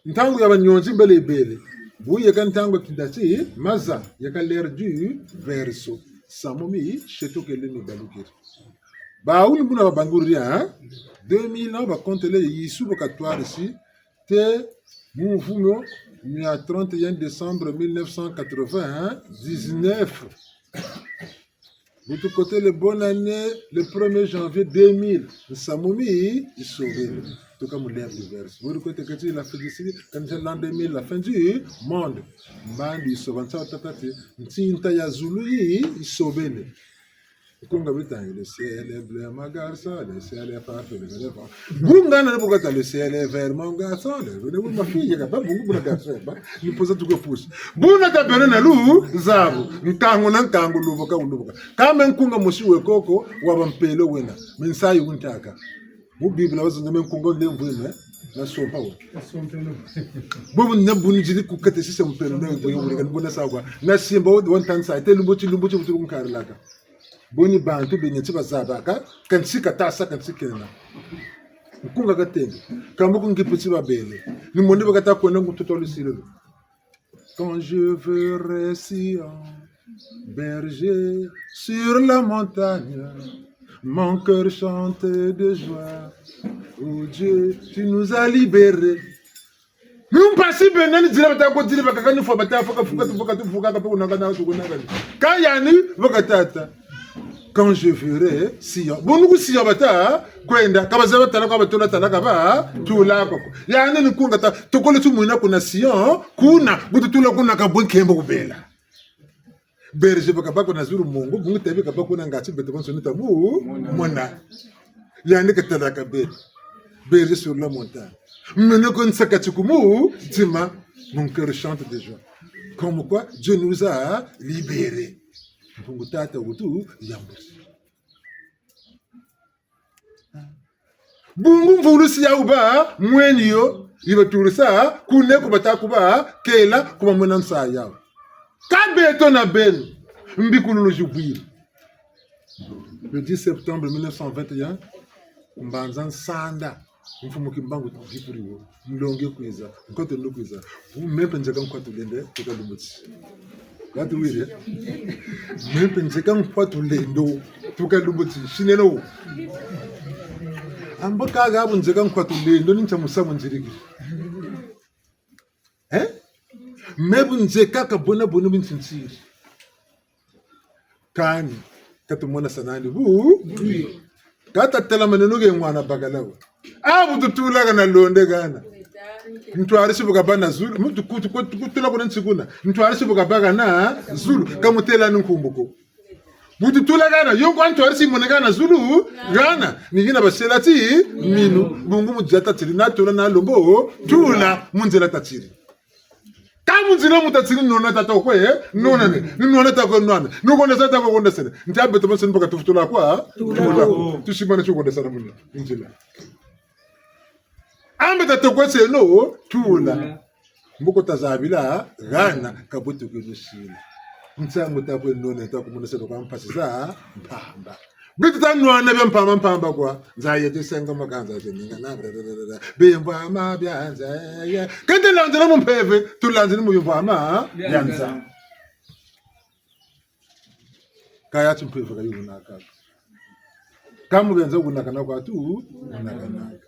ntango ya banyonzi mbele ibele buyeka ntango kindati maza yaka l'ère du verso samomi shetokele mibalukiri bauli mbuna babanguri hein 2000 ans bakontele yisu bakatware si te mumvumo mia 31 décembre 1999 Butu côté le bonne année le 1er janvier 2000 Samomi sauvé tout comme l'ère du vers vous côté que la fin d'ici comme c'est l'an 2000 la fin du monde mbandi isovansa tatati ntinta ya Zulu yi isobele Kunga bitangi le ciel est bleu mon garçon le ciel est parfait le ciel est parfait bunga na bukata le ciel est vert mon garçon le le ma fille ka ba bungu buna garçon ba ni posa tuko push buna ta bene na lu zabu ntango na ntango luvoka luvoka kame nkunga mushi wekoko waba mpelo wena minsayi untaka mu biblia bazonga menkunga ndemvwene na sompa we bobu na bunu jiri ku kate sise mpelo na boyo buri kan bona sagwa na simba wo wontan sa te lumbo lumbo ci butu nkarlaka boni bantu benye bazabaka kan sika tasa kan sikena nkunga katenge kambo kungiputsi babele ni monde bakata kona ngutotolo silolo quand je verrai Sion berger sur la montagne mon cœur chante de joie. Oh Dieu, tu nous as libérés. Numpasi benani zira batako zira bakakani fo batafaka fuka fuka fuka ka pona kana tukuna kana. Kayani bakatata. Quand je verrai Sion. Bonuku Sion bata kwenda kabaza batala kwa batona tala kaba tula ko. Yani nikunga ta tokole tumwina kuna Sion kuna bututula kuna kabwenkembo kubela. Berger bakabako na zuru mungu bungu tebe kabako na ngati bete bonso nita mu mona yani katalaka be berger sur la montagne mene ko nsaka tikumu tima mon cœur chante de joie comme quoi Dieu nous a libérés mpungu tata utu yambusi bungu mvulusi yauba mweni yo ibatulusa kuneko batakuba kela kuba mwena nsaya kabeto na benu mbikululu jubwile le 10 septembre 1921 mbanza nsanda mfumo kimbangu jipuriwo mlonge kwiza nkoto ndokwiza mempe njeka nkwatu lende tukalumutsi katuwire mempe njeka nkwatu lendo tukalumutsi shineno amba kaga abu njeka nkwatu lendo nincha musamu njiriki eh mebu njeka kabona bona bintsintiri kani katumona sanani bu kata tela maneno ke ngwana bagalawa abu tutula kana londe kana ntwari sibuka bana zulu mutu kutu kutula kuna ntsikuna ntwari sibuka baka na zulu kamutela nkumbuko butu tula kana yonko antwari simone kana zulu gana ningina basela ti minu bungu mujata tiri na tula na lombo tula munzela tatiri kamunzila mutatsiri nona tata kwe nona ne ni nona ta kwe nona ni kondesa ta kwe kondesa ne nti abeto maseni baka tufutula kwa tula tushimana chukondesa na muna nzila ambe tata kwe seno tula mbuko tazabila gana kabutu kuzushila ntsangu ta kwe nona ta kumuna seno kwa mpasi za mpamba bitu ta nwana bya mpamba mpamba kwa nzaye tisenga makanza seninga na bimva ma byanza ye kente lanzela mumpeve tulanzela muyumva ma byanza kaya timpeve kayunaka kamu byanza kunaka na kwatu kunaka naka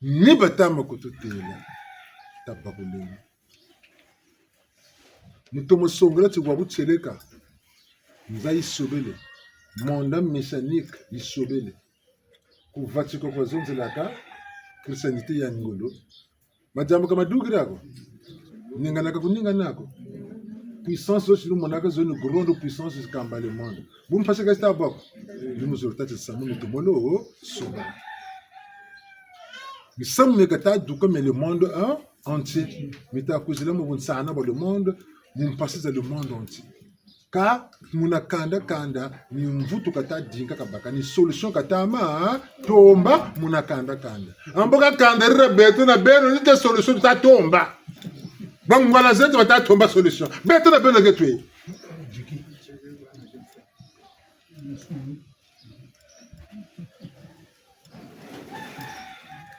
ni batama kututela tabakuleni mutomo songola tikwa kutseleka nza isobele monde messianique isobele kuva tshikoko zonzelaka christianité ya ngolo. Majambo kamadukirako ninganaka kuninganako puissance oyo chilumonaka zoni grande puissance zikamba le monde bumphaseka chitabwako limuzolo tati samu mitomolo soba misamu mekataduka me le monde entier mitakuzila mu bunsana bwa le monde mumpasiza le monde entier ka muna kanda kanda ni mvutu kata dinka kabaka ni solution kata ma tomba muna kanda kanda amboka kanda rira beto na beno ni te solution ta tomba bangwala zetu bata tomba solution beto na beno ke twe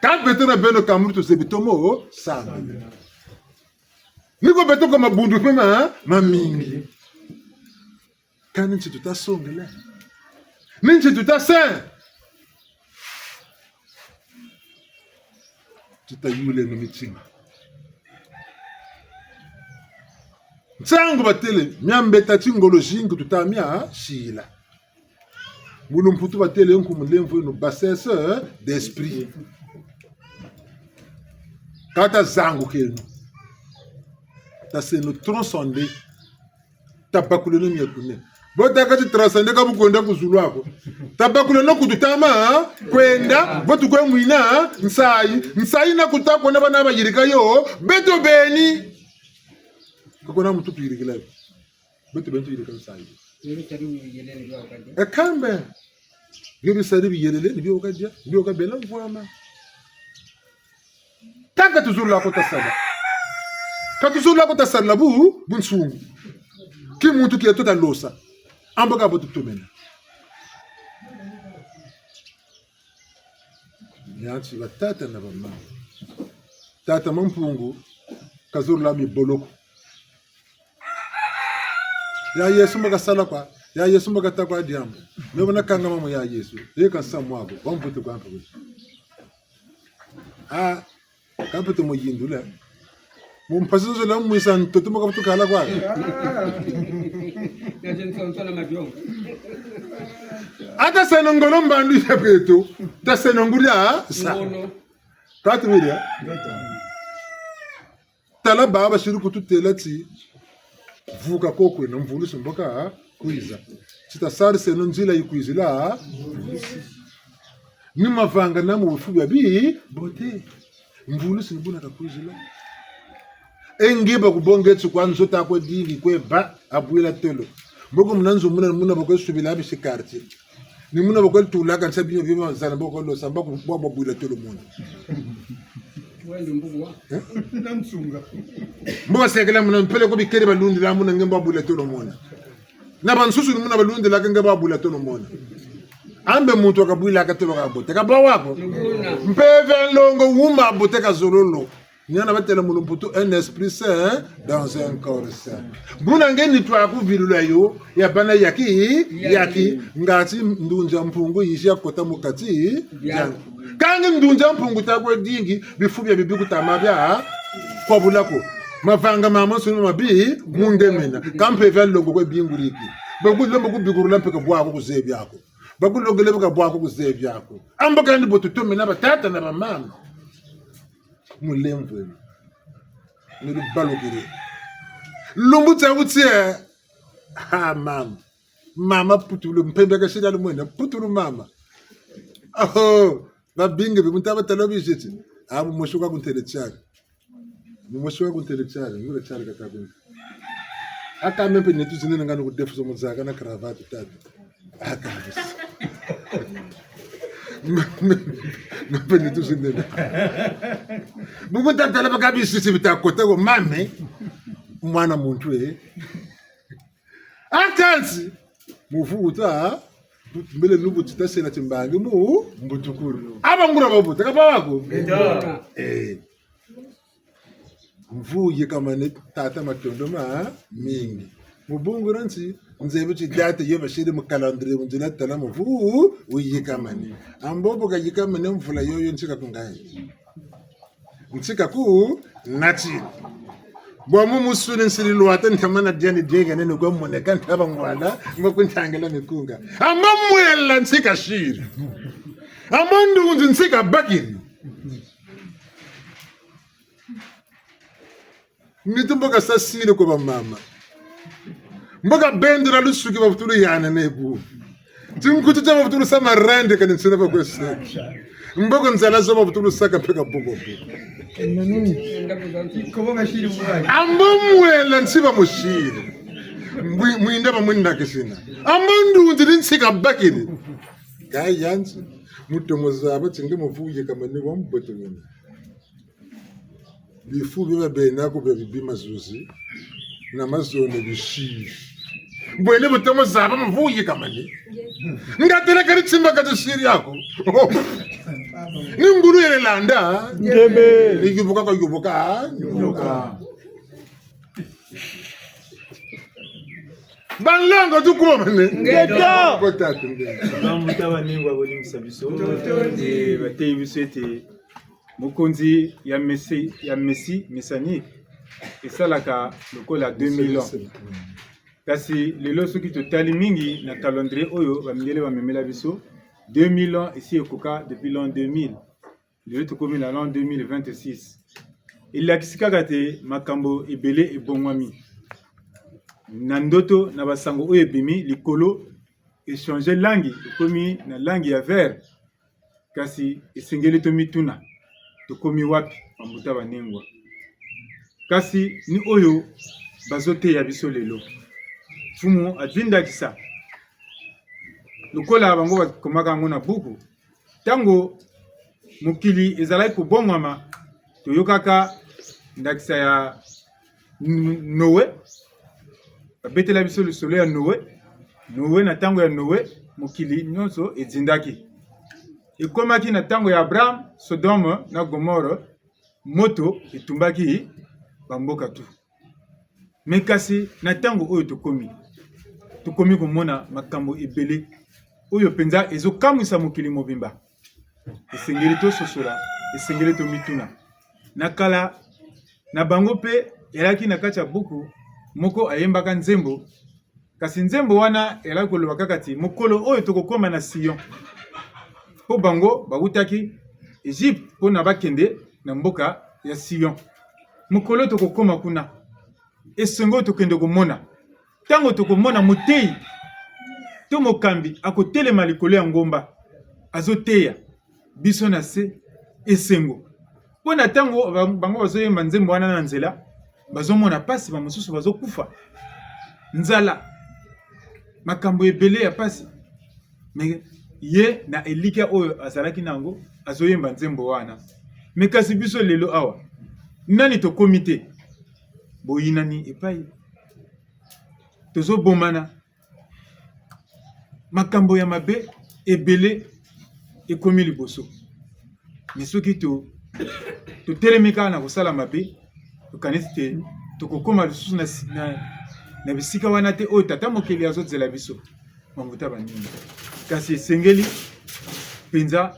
ka beto na beno kamuru tozebitomo samba niko beto ko mabundu mpe ma mamingi kani nchi tutasongela ninchi tutasen tutayule no mitima nsango batele miambeta chingolo jingi tutamia shila mulumputu batele nkumu lemvu ino bassesse d'esprit kata zangu kenu taseno transcende tabakuleno miakune botaka titranscende kabukwenda kuzulu ako tabakuleno kututama kwenda botukwe mwina nsayi nsayi nakutakona bana bayirika yo beto beni kakona mutu tuyirikila beto beni tuyirika nsayi ekambe byo bisali biyelele nibyo ukajya nibyo ukabela mvwama taka tuzulu lako tasala katuzulu lako tasala bu bunsungu ki muntu ki tota losa amboka botutumena nyansi batata na bamama tata mampungu kazuru la miboloko ya yesu makasala kwa ya yesu makata kwa diambo mebona kanga mamo ya yesu ye kansa mwabo bamputu kwa mpuku ah kamputu muyindula mumpasizo la mwisa ntoto makaputu kala kwa ata senongolo mbandu ya peto ta senonguria sa kati wiria tala baba shiri kututela ti vuka kokwena mvulusi mboka kwiza chitasari seno nzila yikwizila ni mavanga namu wifu bya bi bote mvulusi nibuna kakwizila engiba kubongetsi kwa nzota akwe dingi kwe ba abwila telo mboko muna nzo muna muna bako subila abi quartier ni muna bako tula kan sabinyo bima zana bako lo samba ku bwa bwila telo muna mboka sekela muna mpele ko bikere balundi la muna ngemba bwila telo mona na bansusu ni muna balundi la ngemba bwila telo mona ambe muntu akabwila akatelo ka bote ka bawako mpeve longo wuma bote ka zololo nyana batela mulumputu un esprit saint dans un corps saint mbuna ngeni twakuvilula yo ya bana yaki yaki ngati ndunja mpungu yishi yakota mukati yangu kangi ndunja mpungu takwe dingi bifubya bibi kutama bya kwabulako mavanga mama sunu mabi mungemena kampevya longo kwe binguriki bakulomba kubikurula mpeka bwako kuzebyako bakulongele beka bwako kuzebyako ambakandi botutumina batata na bamama mulemvu eno nilubalukile lumbu tsakutsie ha mama mama putulu mpembe kashila lumwena putulu mama aho babinge bimuntu abatalo bijiti abo mushuka kuntelechari mushuka kuntelechari ngure chari katakunza akamempe netu zinene ngani kudefuza mudzaka na cravate tata akabisa mpe netu zinene bukutatala bakabisisi bitakotako mame mwana muntu e akansi muvuta mbele nubu titasela timbangi mu mbutukuru abangura babuta kapawako eh mvuye kamane tata matondo ma mingi mubungura nsi nzebe chidata ye bashiri mu calendrier munzila tala muvu uyikamane ambobo kayikamane mvula yoyo ntsika kungayi ntsika ku natini bwamu musuni nsililwata nthamana dyani dyekene nikwamone ka nthava ngwala ngokunthangela mikunga amba mwela ntsika shiri amba ndunzi ntsika bakini Niti mboka sasile ko bamama. Mboka bendela lusuki bafutulu yana neku. Tinkutu tsa bafutulu sa marende kana ntsina bakwese. Mboko nzala zo bafutulu saka pheka boko. Ambo mwela ntsiba mushire. Mwinda bamwinda kisina. Ambo ndunzi lintsika bakili. Kayanzi mutomo zaba tsinge muvuye kamane wamboto wena. Bifu biba benako bya bibima zuzi na mazone bishiri. Bwene butomo zaba muvuye kamane. Ngatela kari tsimba katishiri yako. Ni nguru yelanda. Ngebe. Yubuka ka yubuka. Yubuka. Banlanga tukuma mane. Ngeta. Kotatu ngeta. Bambuta baningwa bolimbisa biso bateyi biso ete mokonzi ya Messi ya Messi messianique esalaka lokola 2000 ans kasi lelo soki totali mingi na calendrier oyo bamindele bamemela biso 2000 ans esi ekoka depuis l'an 2000 lelo tokomi na l'an 2026 elakisi kaka te makambo ebele ebongwami na ndoto na basango oyo ebimi likolo echange langi ekomi na langi ya vert kasi esengeli tomituna tokomi wapi bambuta banengwa kasi ni oyo bazoteya biso lelo mfumu azwi ndakisa lokola bango bakomaka yango na buku ntango mokili ezalaki kobongwama toyokaka ndakisa ya Noe babetela biso lisolo ya Noe. Noe na ntango ya Noe mokili nyonso ezindaki. Ekomaki na ntango ya Abraham, Sodome na Gomore, moto etumbaki bamboka tu. Me kasi na ntango oyo tokomi, tokomi komona makambo ebele oyo mpenza ezokamwisa mokili mobimba. Esengeli tososola, esengeli tomituna. Na kala na bango mpe elaki na kati ya buku moko ayembaka nzembo, kasi nzembo wana elaki koloba kaka ti mokolo oyo tokokoma na Sion, mpo bango bawutaki Egypte mpo na bakende na mboka ya Sion. Mokolo tokokoma kuna, esengo tokende komona Ntango tokomona moteyi to mokambi akotelema likolo ya ngomba azoteya biso na se, esengo mpo na ntango bango bazoyemba nzembo wana na nzela, bazomona mpasi, bamosusu bazokufa nzala, makambo ebele ya mpasi. Me ye na elikya oyo azalaki na yango azoyemba nzembo wana. Me kasi biso lelo awa nani tokomi te boyinani epai tozobomana makambo ya mabe ebele ekomi liboso me soki totelemi kaka na kosala mabe tokanisi te tokokoma lisusu na, na, na bisika wana te oyo tata mokeli azozela biso banguta baninga kasi esengeli mpenza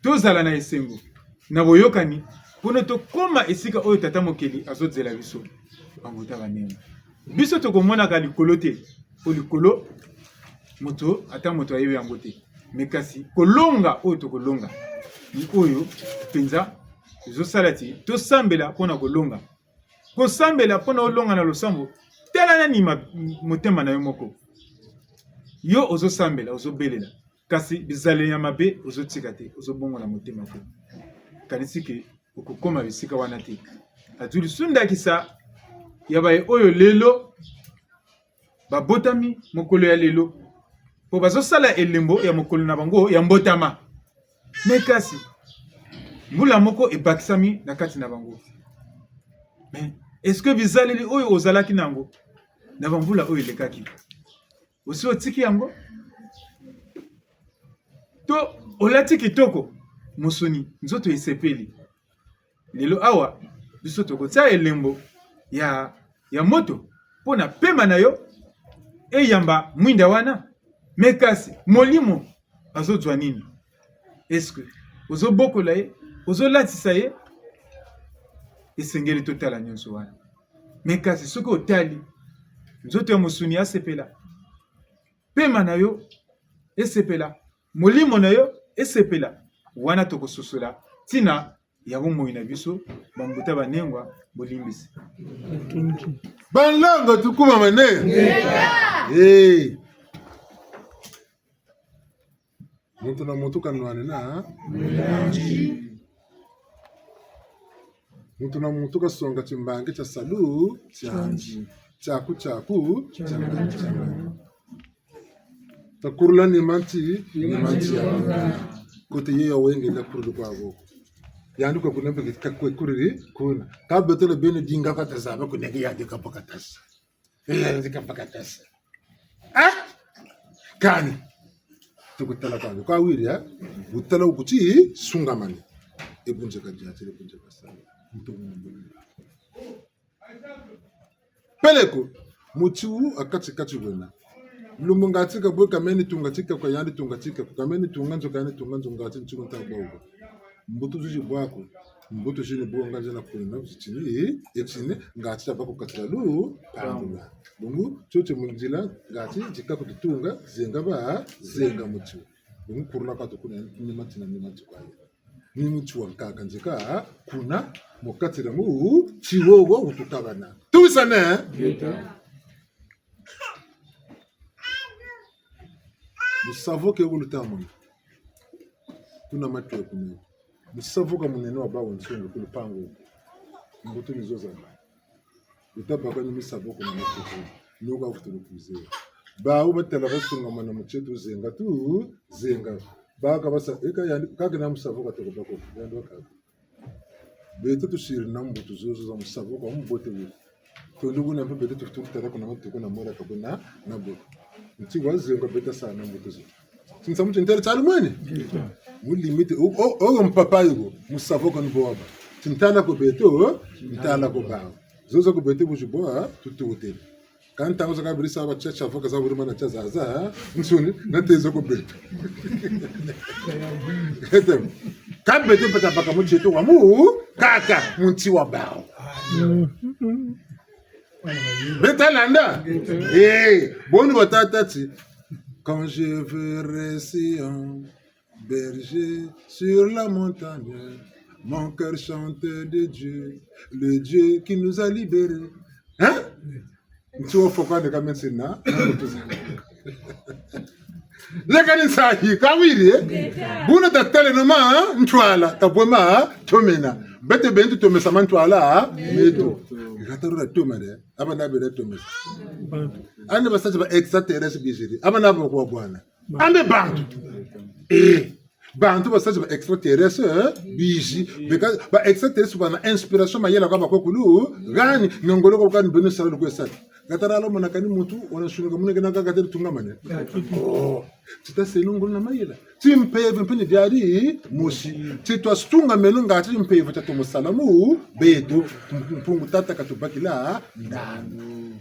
tozala na esengo na boyokani mpona tokóma esika oyo tata mokeli azozela biso banguta banene biso tokomonaka likolo te mpo likolo moto ata moto ayebi yango te me kasi kolonga oyo tokolonga ni oyo mpenza ezosala ti tosambela mpona kolonga kosambela mpona olonga na losambo tala nani motema na yo moko yo ozosambela ozobelela kasi bizaleli ya mabe ozotika te ozobongola motema te kanisi ke okokoma bisika wana te azwi lisusu ndakisa ya baye oyo lelo babotami mokolo ya lelo mpo bazosala elembo ya mokolo na bango ya mbotama me kasi mbula moko ebakisami na kati na bango me eske bizaleli oyo ozalaki na yango na bambula oyo elekaki osi otiki yango to olati kitoko mosuni nzoto esepeli lelo awa biso tokotia elembo ya, ya moto mpo na pema na yo eyamba mwinda wana me kasi molimo azozwa nini eske ozobokola ye ozolatisa ye esengeli totala nyonso wana me kasi soki otali nzoto ya mosuni asepela pema na yo esepela molimo na yo esepela wana tokososola ntina Ya bomoi na biso bambuta banengwa bolimbisi. Banlongo tukuma mane. Hey. Muntu na muntu kanwane na muntu na muntu kasonga chimbange cha salu chanji chaku chaku changani changani takurula ni manti ni manti ya kote ye wenge na kurulu kwabo yanduka kunembe kuriri kuna kabetele bene dinga katazaba kuneke yandika pakatasa yandika pakatasa ah kani tukutala kwangu kawiri ya utala ukuti sungamani ebunje kajati ebunje kasala peleko mutiu akatikati wena lumbu ngatika bwe kameni tunga tika kwa yandi tunga tika kameni tunga nzo kani tunga nzo ngati nchiko nta bauba mbutu zuji bwako mbutu jini bwo nganje na kuna chini echini ngati tabako katila lu pandula bungu chocho munjila ngati jika kututunga zenga ba zenga mutiu bungu kurula kato kuna ni matina ni matina ni mutu wa nkaka njika kuna mukatira mu chiwowo utukabana tuwisane musavoke wulutamuna kuna matwe kuna musavoka munene wa bawo nsungu kulupango mbutu nizoza utabaka ni musavoko na matwe nuko afutulu kuzewa bawo batala basunga mana muchetu zenga tu zenga baka basa eka yandi kake na musavoka toko bako yandi wakaka bete tushiri na mbutu zozo za musavoka mbote wo tondi kuna mpe bete tufutu kuna mtu kuna mora kabuna na bote nti wazenga beta sana mbutu zo sinsa mutu ntere tsali mwene mulimite oyo mpapayi go musavoka ni boaba tintala ko beto ntala ko bawo zozo ko bete bujiboa tututele kantango zakabirisa abachacha voka zaburima na chazaza nsuni natezo ko beto kabete pata baka mucheto wa mu kaka munti wa bawo betalanda eh boni batata ti quand je verrai Sion berger sur la montagne, mon cœur chante de Dieu, le Dieu qui nous a libérés. Hein? Tu vois, faut pas de maintenant. Lekani sahi kawiri buna tatale no ma ntwala tabwema tomena bete bentu tomesa mantwala meto gatarura tomare aba nabere tomesa ande basacha ba extraterrestre bijiri aba nabo kwa bwana ande bantu eh bantu basacha ba extraterrestre biji because ba extraterrestre bana inspiration mayela kwa bakokulu gani ngongolo kwa kani benu sala kwesala gatara alo mona kani mutu wana shunuka mune kana kaka tunga mane oh tita selungu na mayela timpeve mpini diari musi titwa stunga menu ngati mpeve tatu musalamu betu mpungu tata katubakila ndanu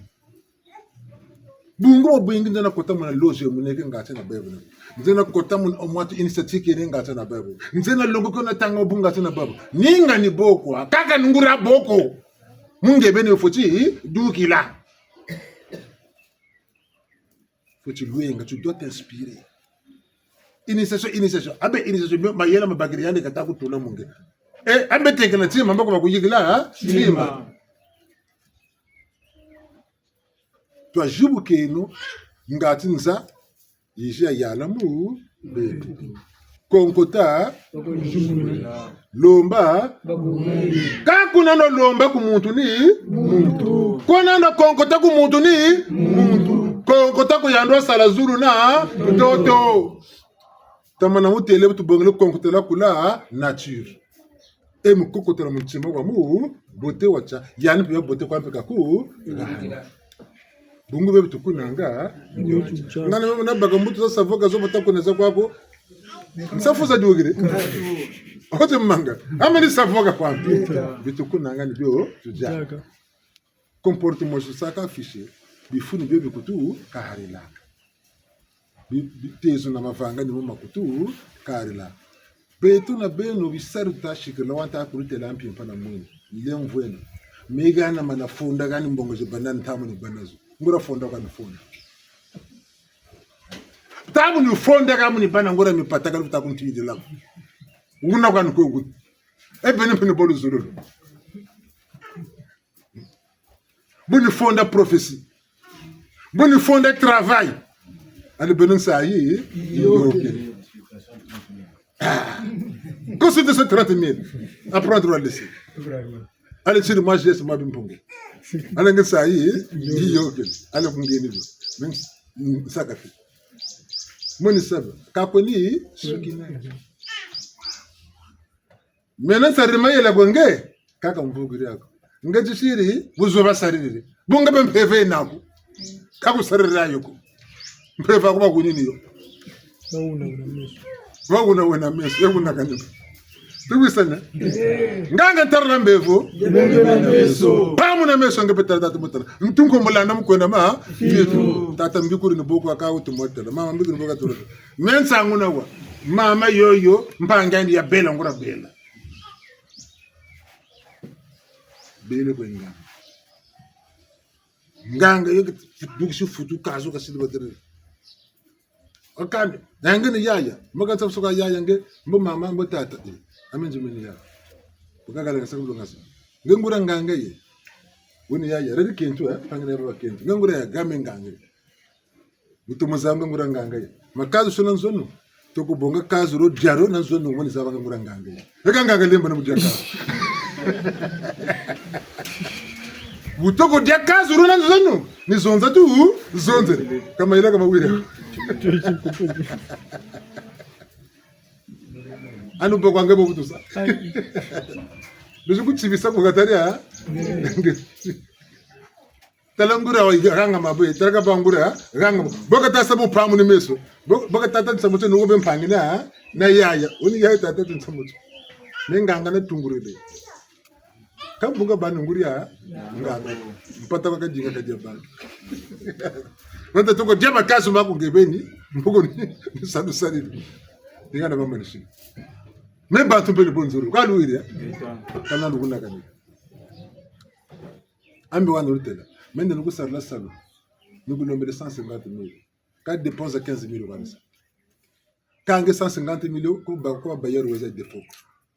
bungu bwingi nzena kota muna loge muneke ngati na bible nzena kota muna omwatu initiative kene ngati na bible nzena longo kona tanga bunga na bible ninga ni boko kaka ngura boko mungebe ni futi dukila futi lwenga tu dois t'inspirer initiation initiation abe initiation mayela mabagiri yande kata kutula munge eh ambe tekela tima mbako bakuyikila tima twajibu kenu ngati nza yijia yala mu betu konkota lomba kakuna no lomba ku muntu ni muntu kona no konkota ku muntu ni muntu konkota ku yandwa sala zulu na ndoto tamana mutele tubongele konkotela kula nature e mukokotela mutima wa mu bote wacha yani pia bote kwa mpeka ku bungu bebe tukunanga ngana meme nabaga mbuto za savoka zo batakuneza kwako msafuza diwogire ote manga ama ni savoka kwambi bitukunanga ni byo tujaka comportement saka affiché bifuni byo bikutu kaharilaka bitezo na mavanga ni makutu kaharilaka betu na beno bisaru tashikila wanta akurutela mpimpa na mwini lemvwena migana mana funda kani mbongo je banana tamu ni banazo ngura fonda kani fonda tamu ni fonda kama ni bana ngura mipata kali utakuntidila una kani ko Ebene mpene bolo zululu. Boni fonda prophétie. Boni fonda travail. Ale bene sa yi yoke. Consulte 130 000. Apprendre à laisser. Allez, sur moi, j'ai ce moi, bimpongo. Allez, nge sa yi yoke. Allez, kungeni bo. Saka fi. Moni saba. Kakoni sukina. Mena sarima yela bonge kaka mvugiri yako. Nge tsiri buzoba saririre. Bunga bempeve nako. Kakusarira yoko. Mpeva kuba kunini yo. Bauna una meso. Wakuna wena meso ekuna kanipa. Tikwisana. Nganga ntarla mbevo. Pamu na meso ngepetala tata mutala. Ntunko mulanda mukwena ma fitu. Tata mbikuri ni boko akawu tumotela. Mama mbikuri ni boko tumotela. Mensa nguna wa. Mama yoyo mpanga ndi ya bela ngura bela. Bele kwenga. Nganga yoke dukushi futu kazu kasidi batere. Okande nange ni yaya mboka tsabusuka yaya nge mbo mama mbo tata e amenje meni yaya ukakala ngasa kulo ngasa nge ngura ngange ye woni yaya reri kentu eh pangire baba kentu nge ngura ya game ngange mutumo zangu ngura ngange ye makazu sona nzono tokubonga kazu ro diaro na nzono ngoni zaba ngura ngange ye eka ngange lemba na mudia kazu butoko dia kazu ro na nzono ni zonza tu zonze kama ila kama wira anu bokwange bobutusa ndozvikuchivisa kukataria talangura ranga mabuye talakapangura ranga bokatasa buphamu ni meso bokatata ntsamutso nuko bemphangi na na yaya uni yaya tata ntsamutso nenganga netungurile kambunga bani nguria nganga mpata bakajinga kaja bani nanta toko dia makasu mako ngebeni mboko ni sanu sani ndingana mama nishi me bantu mbele bonzuru kaluiria kana lukuna kani ambi wana rutela mende nukusarla salo nukulombele 150 mille ka dépense 15 mille kanisa kange 150 mille ko ba ko bayero weza defo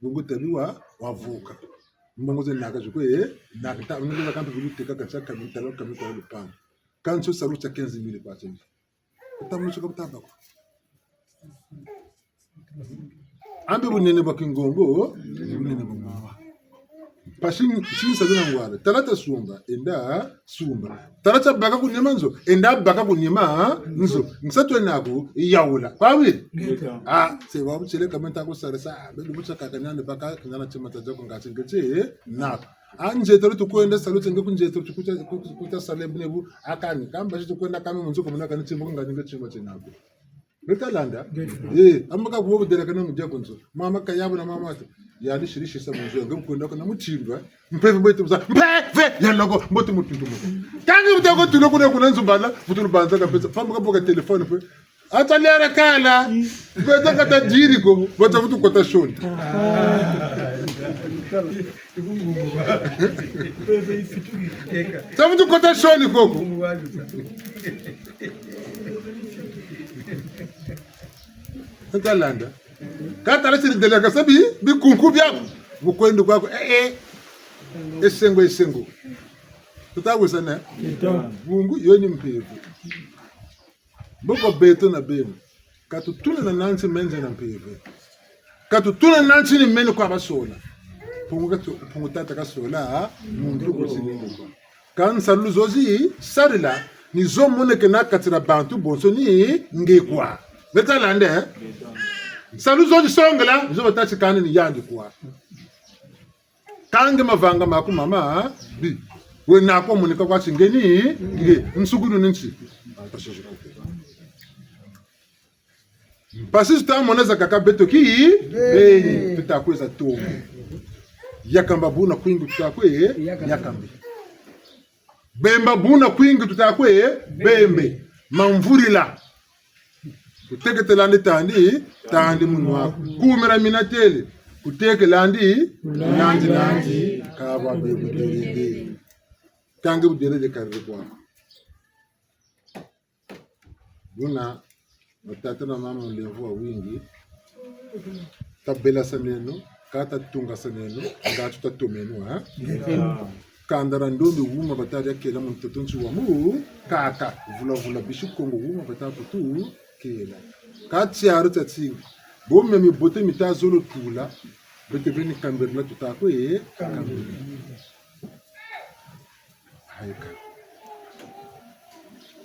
bungu tabiwa wavuka mbongo ze naka jukwe naka ta nungu kampi buluteka kansa kamita lo kamita lo pam kanso salucha 15 mille kwa chenji tamucho kaptaba ko ambe bunene bakingombo bunene bungomba pashin shin sabina ngwara talata sumba enda sumba talata baka kunyema nzo enda baka kunyema nzo ngisatwe nako yaula kwawi ah se wa buchele kamenta ko sarasa be lubucha kakanyana baka kinana chema tajako ngati ngetse nako anjetero tukwenda salute ngekunjetero tukuta kuta salebnebu akani kamba tukwenda kame munzo komuna kani chimbo ngati ngechimbo chenako Ritalanda eh amaka kubo kudera kana mujya kunzo mama kayabo na mama ati yani shirishisa munzo ngekunda kana muchindwa mpeve mbote musa mpeve yaloko mbote mutundu muko kangi mutako tulo kuna kuna nzumbala mutulu banza kapesa famba kaboka telefone pe atalera kala beta kata jiri ko bota futu kota shoni Safutu kota shoni koko ntalanda katala siridelaka sabi bikunku byako bukwendi kwako ee esengo esengo tutakusana bungu yoni mpevu boko beto na beno katutuna na nansi menze na mpevu katutuna nansi ni mene kwa basola pungu tata kasola muntu kusiningo kansa luzozi sarila nizomoneke nakatira bantu bonso ni ngekwa betalande salu songela nizobatasi kani ni yandi kwa kange mavanga maku mama bi we nako monika kwa chingeni nge nsukunu ninchi pasisi tamoneza kaka beto ki beni tutakweza tongo yakamba buna kwingi tutakwe yakambe bemba buna kwingi tutakwe bembe mamvurila kuteketelandi tandi tandi munwako kumira mina tele kutekelandi nandi nandi kaba bebuderede kange buderede karire kwako buna batata na mama mlevu wa wingi tabela saneno Kata tunga saneno ngatu tatomenu ha kanda ra ndombi wuma batari akela muntoto nchi wa mu kaka vula vula bishi kongo wuma batakutu kela katsiaro tsatsinga bomme mibote mitazolo tula bete beni kambirila tutako e kambirila haika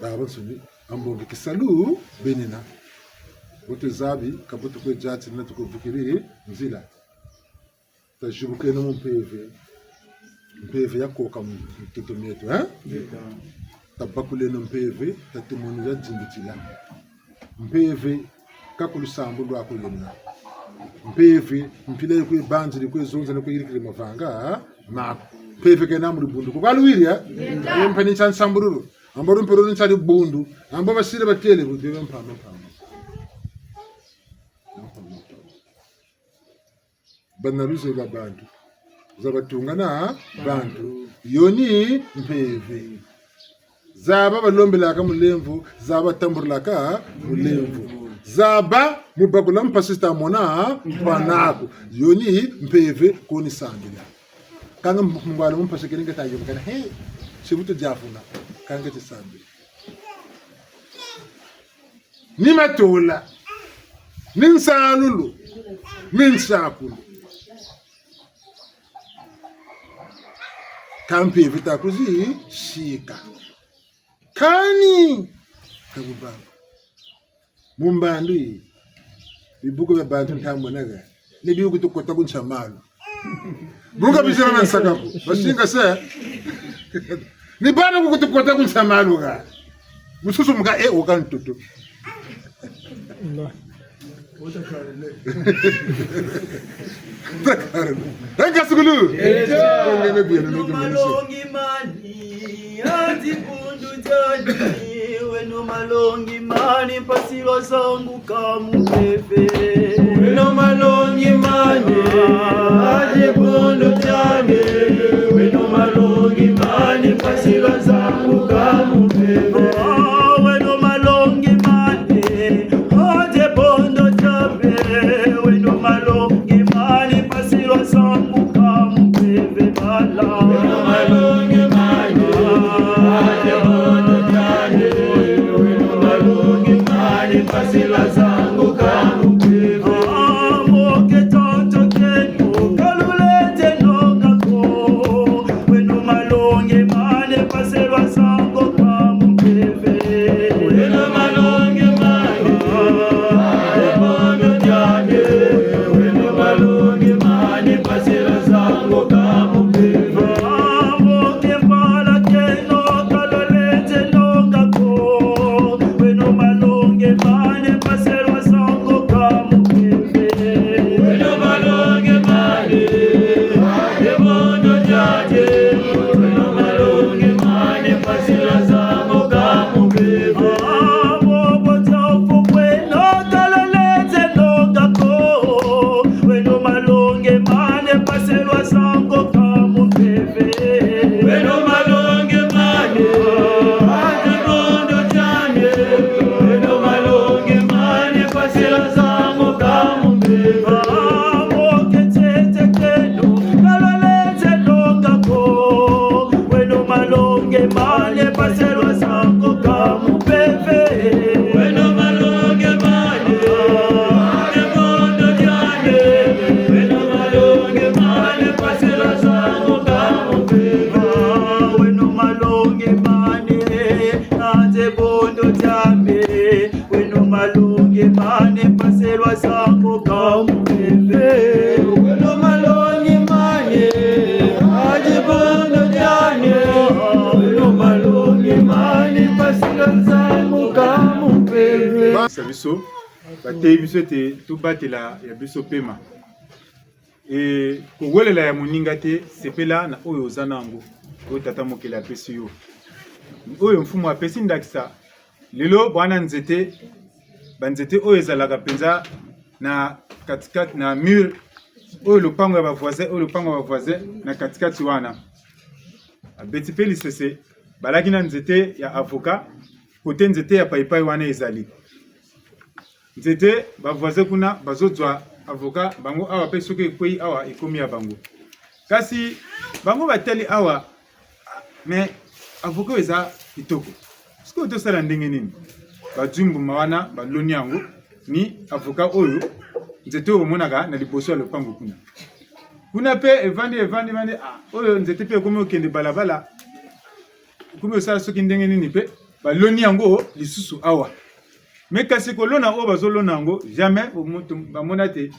baba nsuni ambonge kisalu benina bote zabi kabutu kwe jatsi na tukuvukiri nzila tajibukene mu mpeve mpeve yakoka mtutu mietu hein tabakuleno mpeve tatumonu ya jimbitila mpeve kakulusambu lwakulena mpeve mpila ikwebanzi likwezonza nikweyilikile mavanga mako mpeve kena muli bundu kukaluwilya mpeni ncha nsambululu ambo lumpero ncha libundu ambo basile batele budebe mpama mpama banaluze ba bantu zabatungana bantu yoni mpeve zaba balombelaka mulemvu zaba tamburulaka mulemvu zaba mubagula mpasista mona mpanaku yoni mpeve konisambila kanga mungwalo mumpasekele ngatayomkana he sibuto jafuna kanga tisambila ni matola ni nsalulu ni nsakulu kampevi takuzi shika kani kakubaba mumbandu iyi bibuko bya bantu ntamonaga nibihugu tukota kunchamalo bunga bizira na nsakaku bashinga se ni bana kukutukota kunchamalo ga mususu muka e okantutu Enkasigulu. Malongi mani atipundu jani weno malongi mani pasilwa sangu kamupepe weno malongi mani atipundu jani weno malongi mani pasilwa sangu kamupepe weno malongi mani atipundu jani weno malongi mani pasilwa sangu kamupepe bala weno malongi mani atipundu jani weno malongi mani pasilwa sangu kamupepe Amoke tonto kenu kalulete nokako weno malonge mane paselwa sango kamupepe weno malonge mane ebondo jane weno malonge mane paselwa sango kamupepe Amoke mbala keno kalulete nokako weno malonge mane paselwa sango kamupepe weno malonge mane ebondo jane weno malonge mane paselwa sango kamupepe Abobo tofu kweno kalulete nokako weno malonge mane paselwa sango kamupepe weno malonge mane ebondo jane weno malonge mane paselwa sango kamupepe Amoke tete keno kalulete nokako weno malonge mane paselwa sango kamupepe weno malonge mane ebondo jane weno malonge mane paselwa sango kamupepe weno malonge mane ate bondo jame weno malonge mane paselwa sango kamupepe weno malonge mane ate bondo jane weno malonge mane paselwa sango kamupepe sa biso bateyi biso ete tobatela ya biso pema e kowelela ya moninga te sepela na oyo oza na yango oyo tata mokeli apesi yo oyo mfumu apesi ndakisa lelo bwana nzete banzete oyo ezalaka mpenza na katikati na mur oyo lopango ya bavoisin oyo lopango ya bavoisin na katikati wana abeti mpe lisese balaki na nzete ya avocat kote nzete ya paipai wana ezali nzete bavoisin kuna bazozwa avocat bango awa mpe soki ekwei awa ekomi ya bango. Kasi bango batali awa mais avocat oyo eza kitoko, sikoyo tosala ndenge nini? Bazwi mbuma wana baloni yango ni avocat oyo nzete oyo omonaka na liboso ya lopango kuna kuna mpe evandi evandi evandi, ah, oyo nzete mpe ekomi okende balabala, ekomi osala soki ndenge nini, mpe baloni yango lisusu awa. Me kasi kolona oyo bazolona yango jamais bamona te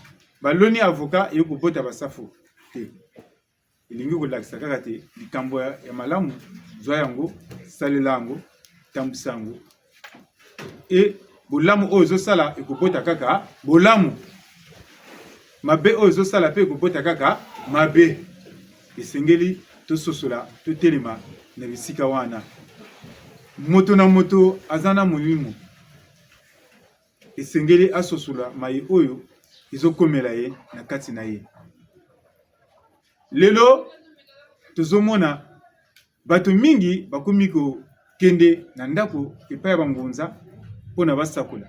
baloni avocat eye kobota basafu te. Elingi kolakisa kaka te likambo ya malamu, zwa yango, salela yango, tambwisa yango, e bolamu oyo ozosala ekobota kaka bolamu, mabe oyo ozosala mpe ekobota kaka mabe. Esengeli tososola, totelema na bisika wana. Moto na moto aza na molimo, esengeli asosola maye oyo ezokomela ye na kati na ye. Lelo tozomona bato mingi bakomi kokende na ndako epai ya bangunza mpo na basakola,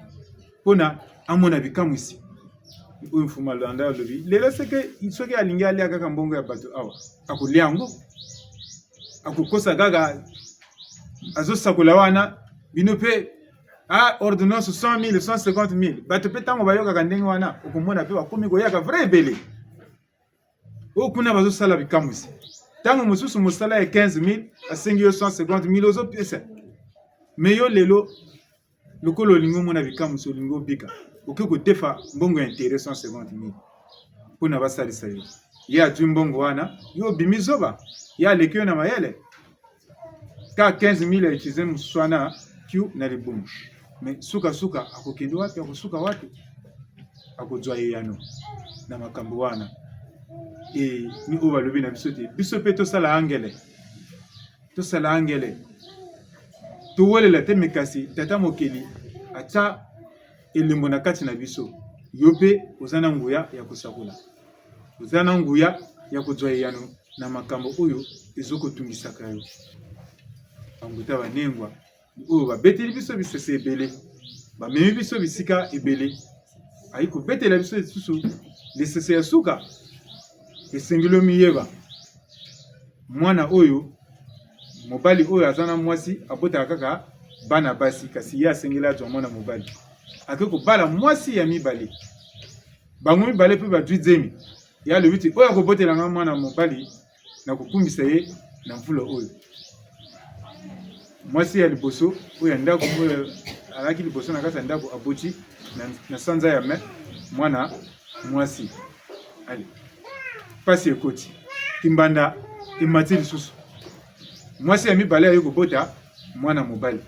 mpo na amona bikamwisi oyo Mfumu Alanda alobi lelo. Seke soki alingi alia kaka mbongo ya bato awa, akolia yango, akokosa kaka azosakola wana bino mpe ah, ordonnance 100 000 150 000. Bato mpe ntango bayokaka ndenge wana, okomona mpe bakomi koyaka vrai ebele oyo kuna bazosala bikamwisi. Ntango mosusu mosala ya 15 000 asengi yo 150 000, ozopesa. Me yo lelo lokola olingi omona bikamwisi, olingi obika, okoki kodefa mbongo ya interet 150 000 mpona basalisa yo. Ye azwi mbongo wana, yo obimi zoba, ye aleki yo na mayele ka 15 000 ya utilize mosusu wana q na libumu. Me sukasuka akokende wapi? Akosuka wapi? Akozwa eyano na makambo wana. E ni oyo balobi na biso te, biso mpe tosala angele, tosala angele, towelela te. Me kasi tata mokeli atya elembo na kati na biso. Yo mpe oza na nguya ya kosakola, oza na nguya ya kozwa eyano na makambo oyo ezokotungisaka yo. Banguta banengwa oyo babeteli biso bisese ebele, bamemi biso bisika ebele, ayi kobetela biso lisusu lisese ya suka. Esengeli omiyeba. Mwana oyo mobali oyo aza na mwasi abotaka kaka bana basi, kasi ye asengeli azwa mwana mobali. Ake kobala mwasi ya mibale, bango mibale mpe bazwi zemi. Ye alobi te oyo akobotela nga mwana mobali na kokumbisa ye na mvula oyo. Mwasi ya liboso oyo ya ndako oyo alaki liboso na kati ya ndako aboti na, na sanza ya mai mwana mwasi. Ale pasi ekoti, kimbanda emati lisusu. Mwasi ya mibale aye kobota mwana mobali,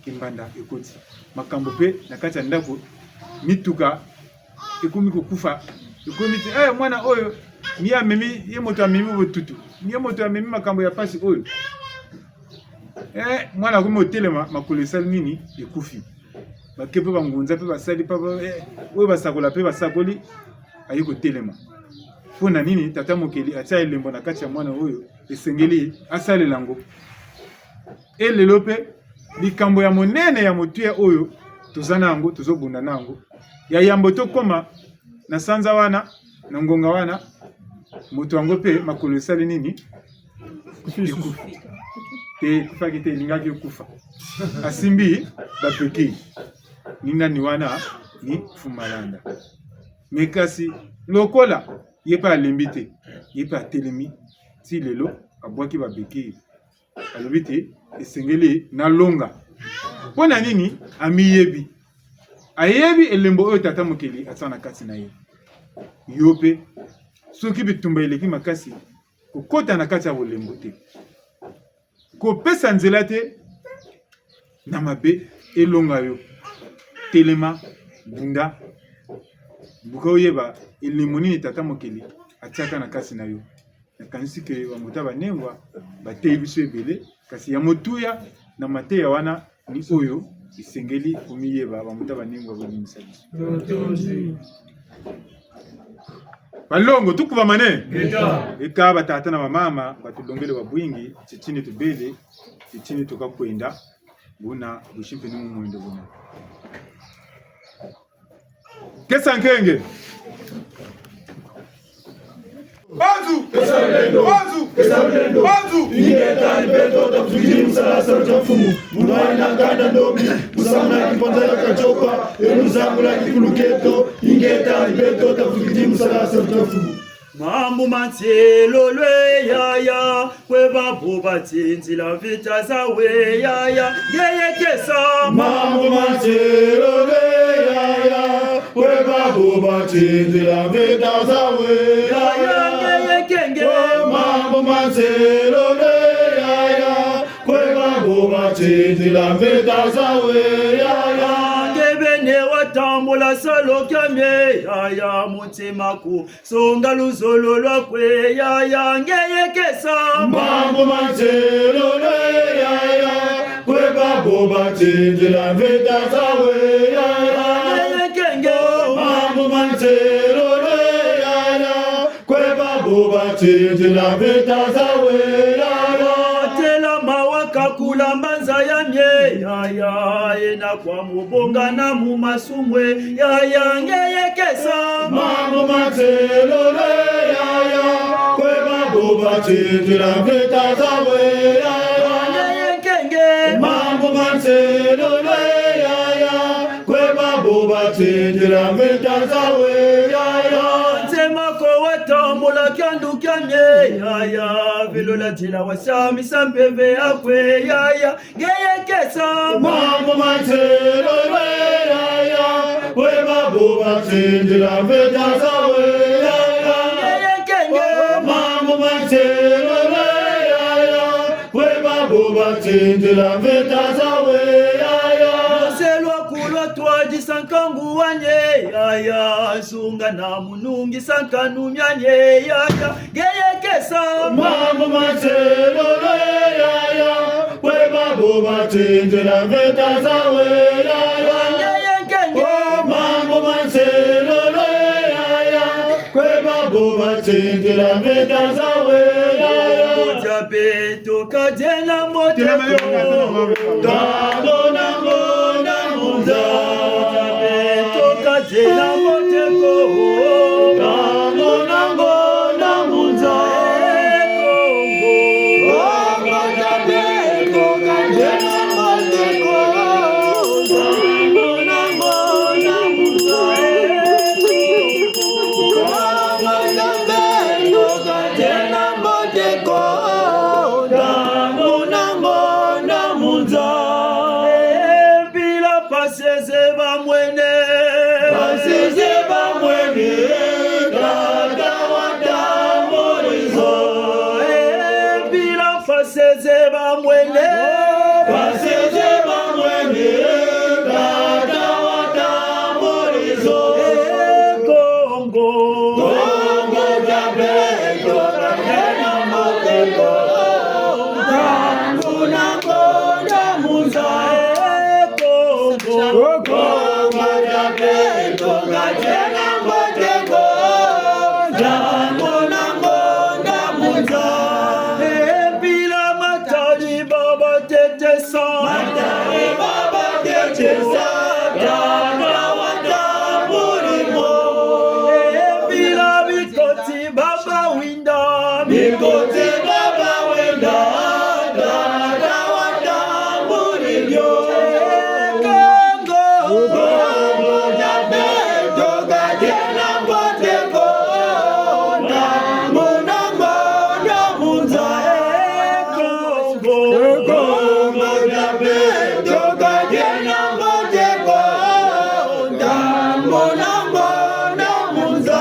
kimbanda ekoti, makambo mpe na kati ya ndako, mituka ekomi kokufa, ekomi te eh, mwana oyo ye amemi, ye moto amemi botutu, ye moto amemi makambo ya pasi oyo. Eh, mwana akomi kotelema, makolo esali nini? Ekufi. Bake mpe bangunza mpe basali mpe eh, oyo basakola mpe basakoli, aye kotelema. Mpo na nini? Tata mokeli atia elembo na kati ya mwana oyo esengeli asalela yango. E lelo mpe likambo ya monene ya motuya oyo toza na yango, tozobunda na yango ya yambo, tokóma na sanza wana, na ngonga wana, moto yango mpe makolo esali nini? Ekufi te, ekufaki te, elingaki ekufa. Asimbi bapeki ni nani wana ni Fumalanda. Me kasi lokola ye mpe alembi te, ye mpe atelemi ti lelo, abwaki babeki, alobi te esengeli nalonga. Mpo na nini? Amiyebi, ayebi elembo oyo tata mokeli atia na kati na ye. Yo mpe soki bitumba eleki makasi, kokota na kati ya bolembo te, kopesa nzela te na mabe elonga yo. Telema, bunda, luka oyeba elembo nini tata mokeli atiaka na kati na yo. Nakanisi ke bamota banengwa bateyi biso ebele, kasi ya motuya na mateya wana ni oyo esengeli komiyeba. Bamota banengwa bolimbisa biso. Balongo tukuba mane eka batata na bamama batulongele babwingi chichini tubele chichini tukakwenda buna bushimpe ni mumwendo buna. Kesa nkenge. Banzu! Banzu! Banzu! Ingeta lipeto takufikiri msalasa cha mfumu munaina nganda ndomi musamuna kiponzela kachopa eluzangula kikuluketo ingeta lipeto takufikiri msalasa cha mfumu Mambo matselo lweyaya kwebabo batsinzila vita zaweyaya ngeyekesa Mambo matelo leyaya kwebabo batsinzila vita yaya zaweyaya ngeyekenge Mambo matelo leyaya kwebabo batsinzila vita zaweyaya ngebene watambula salokyamye yaya mutima ku songa luzolo lwakwe yaya ngeyekesa Mambo matelo leyaya kwebabo batsinzila vita zaweyaya ngeyekenge Mambo matelo leyaya kwebabo batsinzila vita zaweyaya tela mawakakula mbanza yamye yaya ena kwa mubonga na mumasumwe yaya ngeyekesa Mambo matelo leyaya kwebabo batsinzila vita zaweyaya ngeyekenge Mambo matelo leyaya kwebabo batsinzila vita zaweyaya nsemako watambola kyandu kyamye yaya vilolatela wasamisa mpeve yakwe yaya ngeyekesa Mambo matelo leyaya kwebabo batsinzila vita zaweyaya ngeyekenge Mambo matelo leyaya kwebabo batsinzila vita zaweyaya selwa kulwa twajisa nkangu wanye yaya nsunga na munungisa nkanumyanye yaya ngeyekesa Mambo matelo leyaya kwebabo batsinzila vita zaweyaya ngeyekenge Mambo matelo leyaya kwebabo batsinzila vita zaweyaya jabeto kajena moteko Tabona ngona munza jabeto kajena moteko Tabona ngona munza Kongo Kongo jabeto kajena moteko Tabona ngona munza Kongo jabeto kajena moteko Tabona ngona munza Bila paseze bamwene Baseze bamwene tata wa tamborizo Bila paseze bamwene Baseze bamwene tata wa tamborizo Kongo Kongo jabeto kajena moteko Tambuna ngona munza Kongo Kongo jabeto kajena moteko Tambuna ngona munza Bila matali baba tetesa Matari baba tetesa tata wa tamburimo Bila bikoti baba winda Mikoti baba wenda tata wa tamburimo Kongo Kongo jabeto kajena moteko Tambuna ngona munza Kongo Kongo jabeto kajena moteko Tambuna ngona munza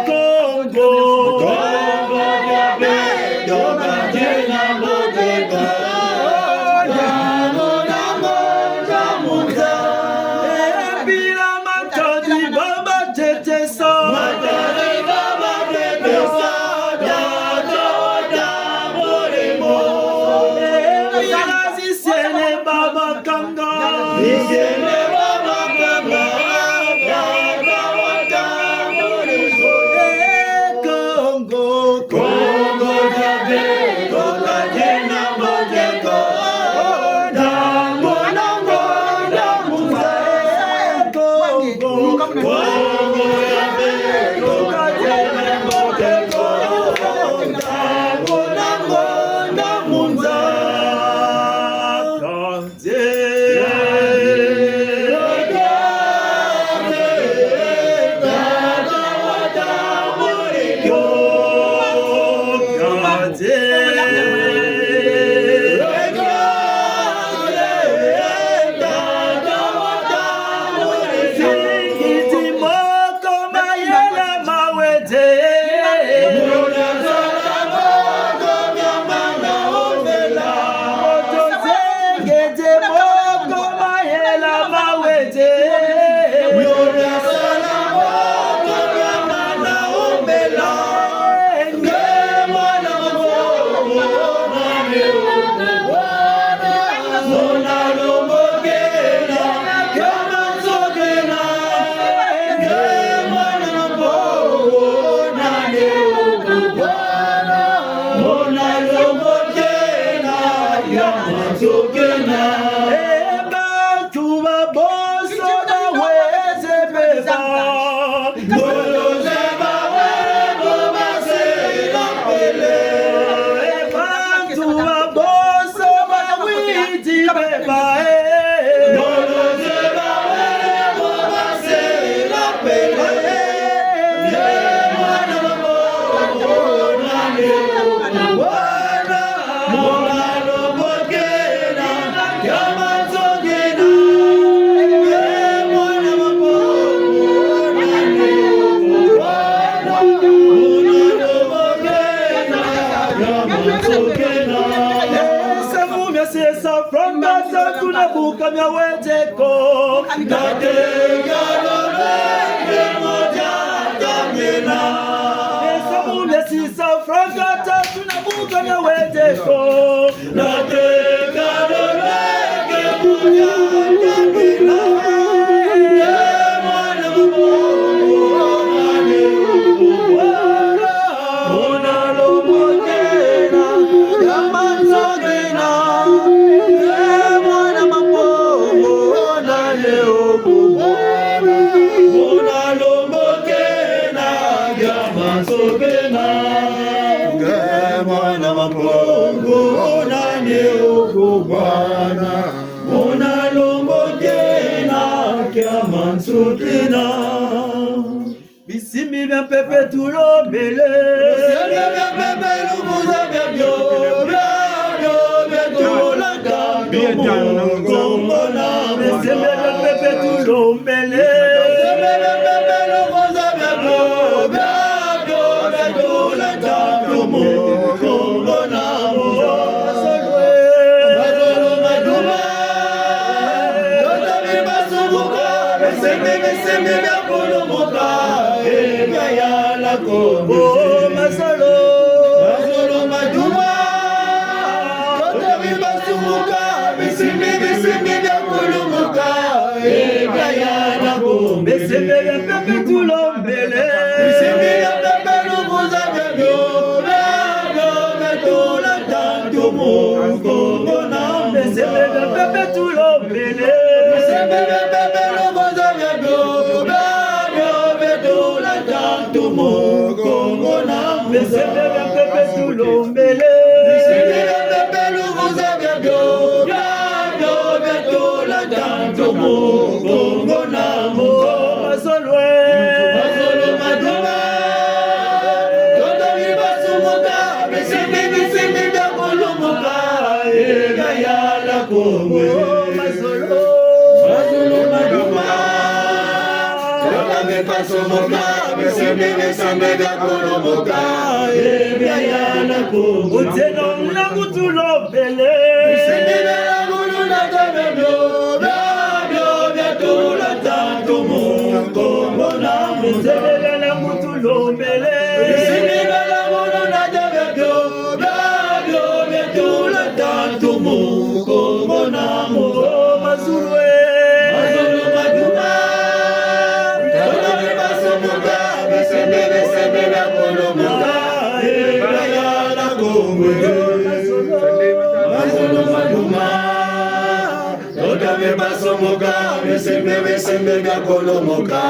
Kongo sisa franga tatu na buka mya weteko Natenga lolenge moja tamina Esamule sisa franga tatu na buka mya weteko Natenga lolenge moja tamina Mwana Bisimbi bya pepe tulobele Bisimbi bya pepe lubuza bya byo bya byo bya tulanda Kongona Bisimbi bya pepe tulombele Bisimbi bya pepe lubuza bya byo bya byo bya tulanda Kongona Mazolo maduma Totomi basumbuka Bisimbi bisimbi bya kulumuka Ebya Kongo Masolo Masolo maduma Totomi basumbuka Bisimbi bisimbi bya kulumuka Ebya Kongo Bisimbi bya pepe tulombele Bisimbi bya pepe lubuza bya byo bya byo bya tulanda ntumu Kongo na Bisimbi bya pepe tulombele Bisimbi bya pepe lubuza bya byo bya byo bya tulanda ntumu Kongo na Bisimbi bya pepe tulombele Bisimbi bya pepe lubuza bya byo bya byo bya tulanda ntumu Kongo na Masolwe Masolo maduma Totomi basumuka Bisimbi bisimbi bya kulumuka Ebya la Kongo Masolo Masolo maduma Totomi basumuka Bisimbi bisimbi bya kulumuka Ebya la Kongo Uteno mnangutulobele Bisimbi bya kulula tabebyo Bya byo bya tula tantumu Kongo na Bisimbi bya langutulombele Bisimbi bya langulula tabebyo Bya byo bya tula tantumu Kongo na Mazulwe Mazulu maduma Totomi basumuka Bisimbi bisimbi bya kulumuka Ebya la Kongo Mazulu maduma Totomi basumuka Bisimbi bisimbi bya kulumuka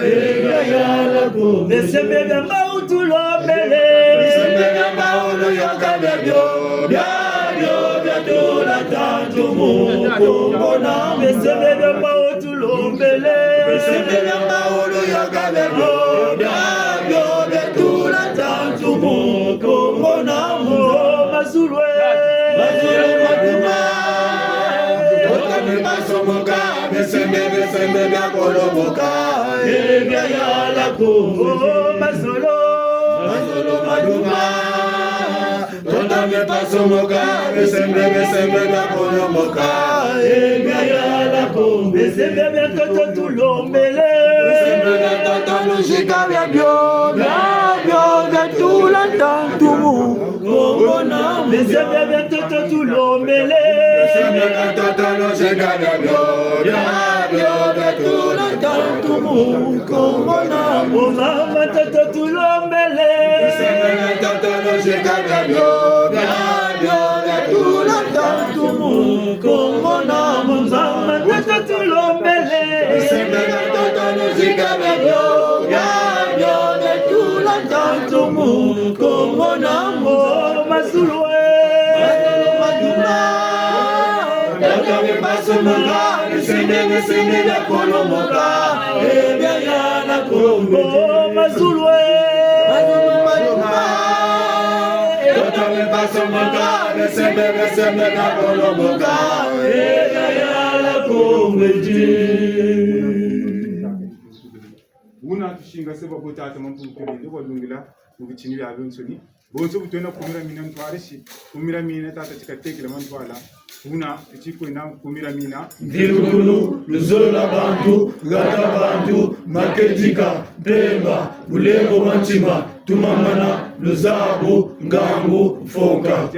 Ebya la Kongo Bisimbi bya mautulombele Bisimbi bya maulu yoka bya byo Bya byo bya tula tantumu Kongo na Bisimbi bya mautulombele Bisimbi bya maulu yoka bya byo Bya byo bya tula tantumu Kongo na Mazulwe Mazulu maduma Totomi basumuka Bisimbi bisimbi bya kulumuka Ebya la Kongo Mazulu Mazulu maduma Totomi basumuka Bisimbi bisimbi bya kulumuka Ebya la Kongo Bisimbi bya toto tulombele Bisimbi bya toto lushika bya byo Bya byo bya tula tantumu Kongo na Bisimbi bya toto tulombele Bisimbi bya toto lushika bya byo Bya byo bya tula tantumu Kongo na Mama toto tulombele Bisimbi bya toto lushika bya byo Bya byo bya tula tantumu Kongo na Mama toto tulombele Bisimbi bya toto lushika bya byo Bya byo bya tula tantumu Kongo na Mazulwe Mazulu maduma Totomi basumuka Bisimbi bisimbi bya kulumuka Ebya la Kongo Mazulwe Mazulu maduma Totomi basumuka Bisimbi bisimbi bya kulumuka Ebya la Kongo Una tushinga seba kotata mampukele walungila mubichini bya bensoni bonso butwena kumira mina ntwarishi kumira mina tata chikatekela mantwala. Una tichikwena kumira mina. Mvilukulu luzolo bantu gata bantu maketika mpemba bulembo bwa ntima tumamana luzabu ngangu fonka.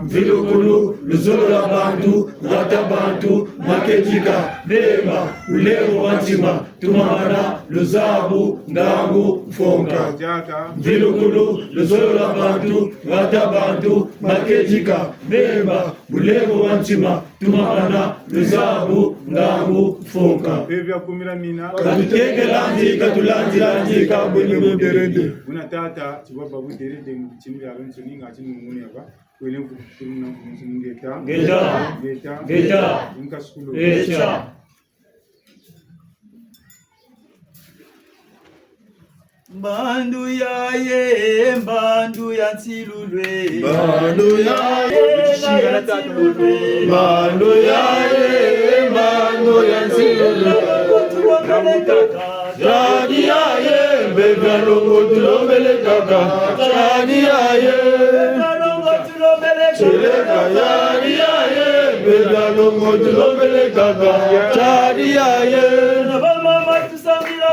Mvilukulu luzolo bantu gata bantu maketika mpemba bulembo bwa ntima tumamana luzabu ngangu fonka. Mvilukulu luzolo bantu gata bantu maketika mpemba bulembo bwa ntima tumamana luzabu ngangu fonka. Evya mina. Katutekelandi katulandilanji kabwene buderede. Una tata chibaba buderede chini vya benso ninga chini mungune yaba. Kwele mfukuru na mfumusi ngeta. Ngeta. Ngeta. Ngeta. Inka skulu. Echa. Mbandu yaye, mbandu ya nsilulwe. Mbandu yaye, mbandu yaye, mbandu ya nsilulwe. Tani yaye, mbebya longo tulombele kaka. Tani yaye, cheleka yari yaye, mbebya longo tulombele kaka. Tani yaye,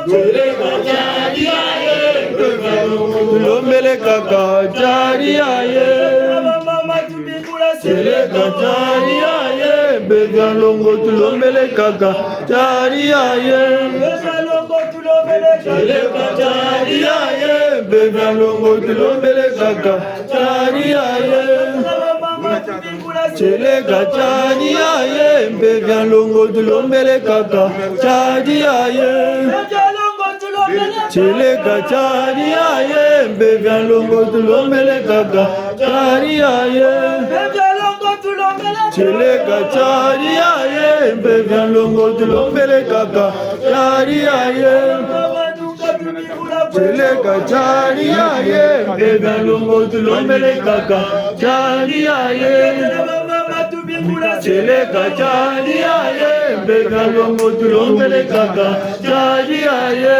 cheleka tani yaye, mbebya longo tulombele kaka. Tani yaye, cheleka tani yaye, mbebya longo tulombele kaka. Tani yaye, cheleka tani yaye, mbebya longo tulombele kaka. Tani yaye, cheleka tani yaye, mbebya longo tulombele kaka. Tani yaye, cheleka tani yaye, mbebya longo tulombele kaka. Tani yaye, cheleka tani yaye, mbebya longo tulombele kaka. Tani yaye, cheleka tani yaye, mbebya longo tulombele kaka. Tani yaye, cheleka tani yaye, mbebya longo tulombele kaka. Tani yaye,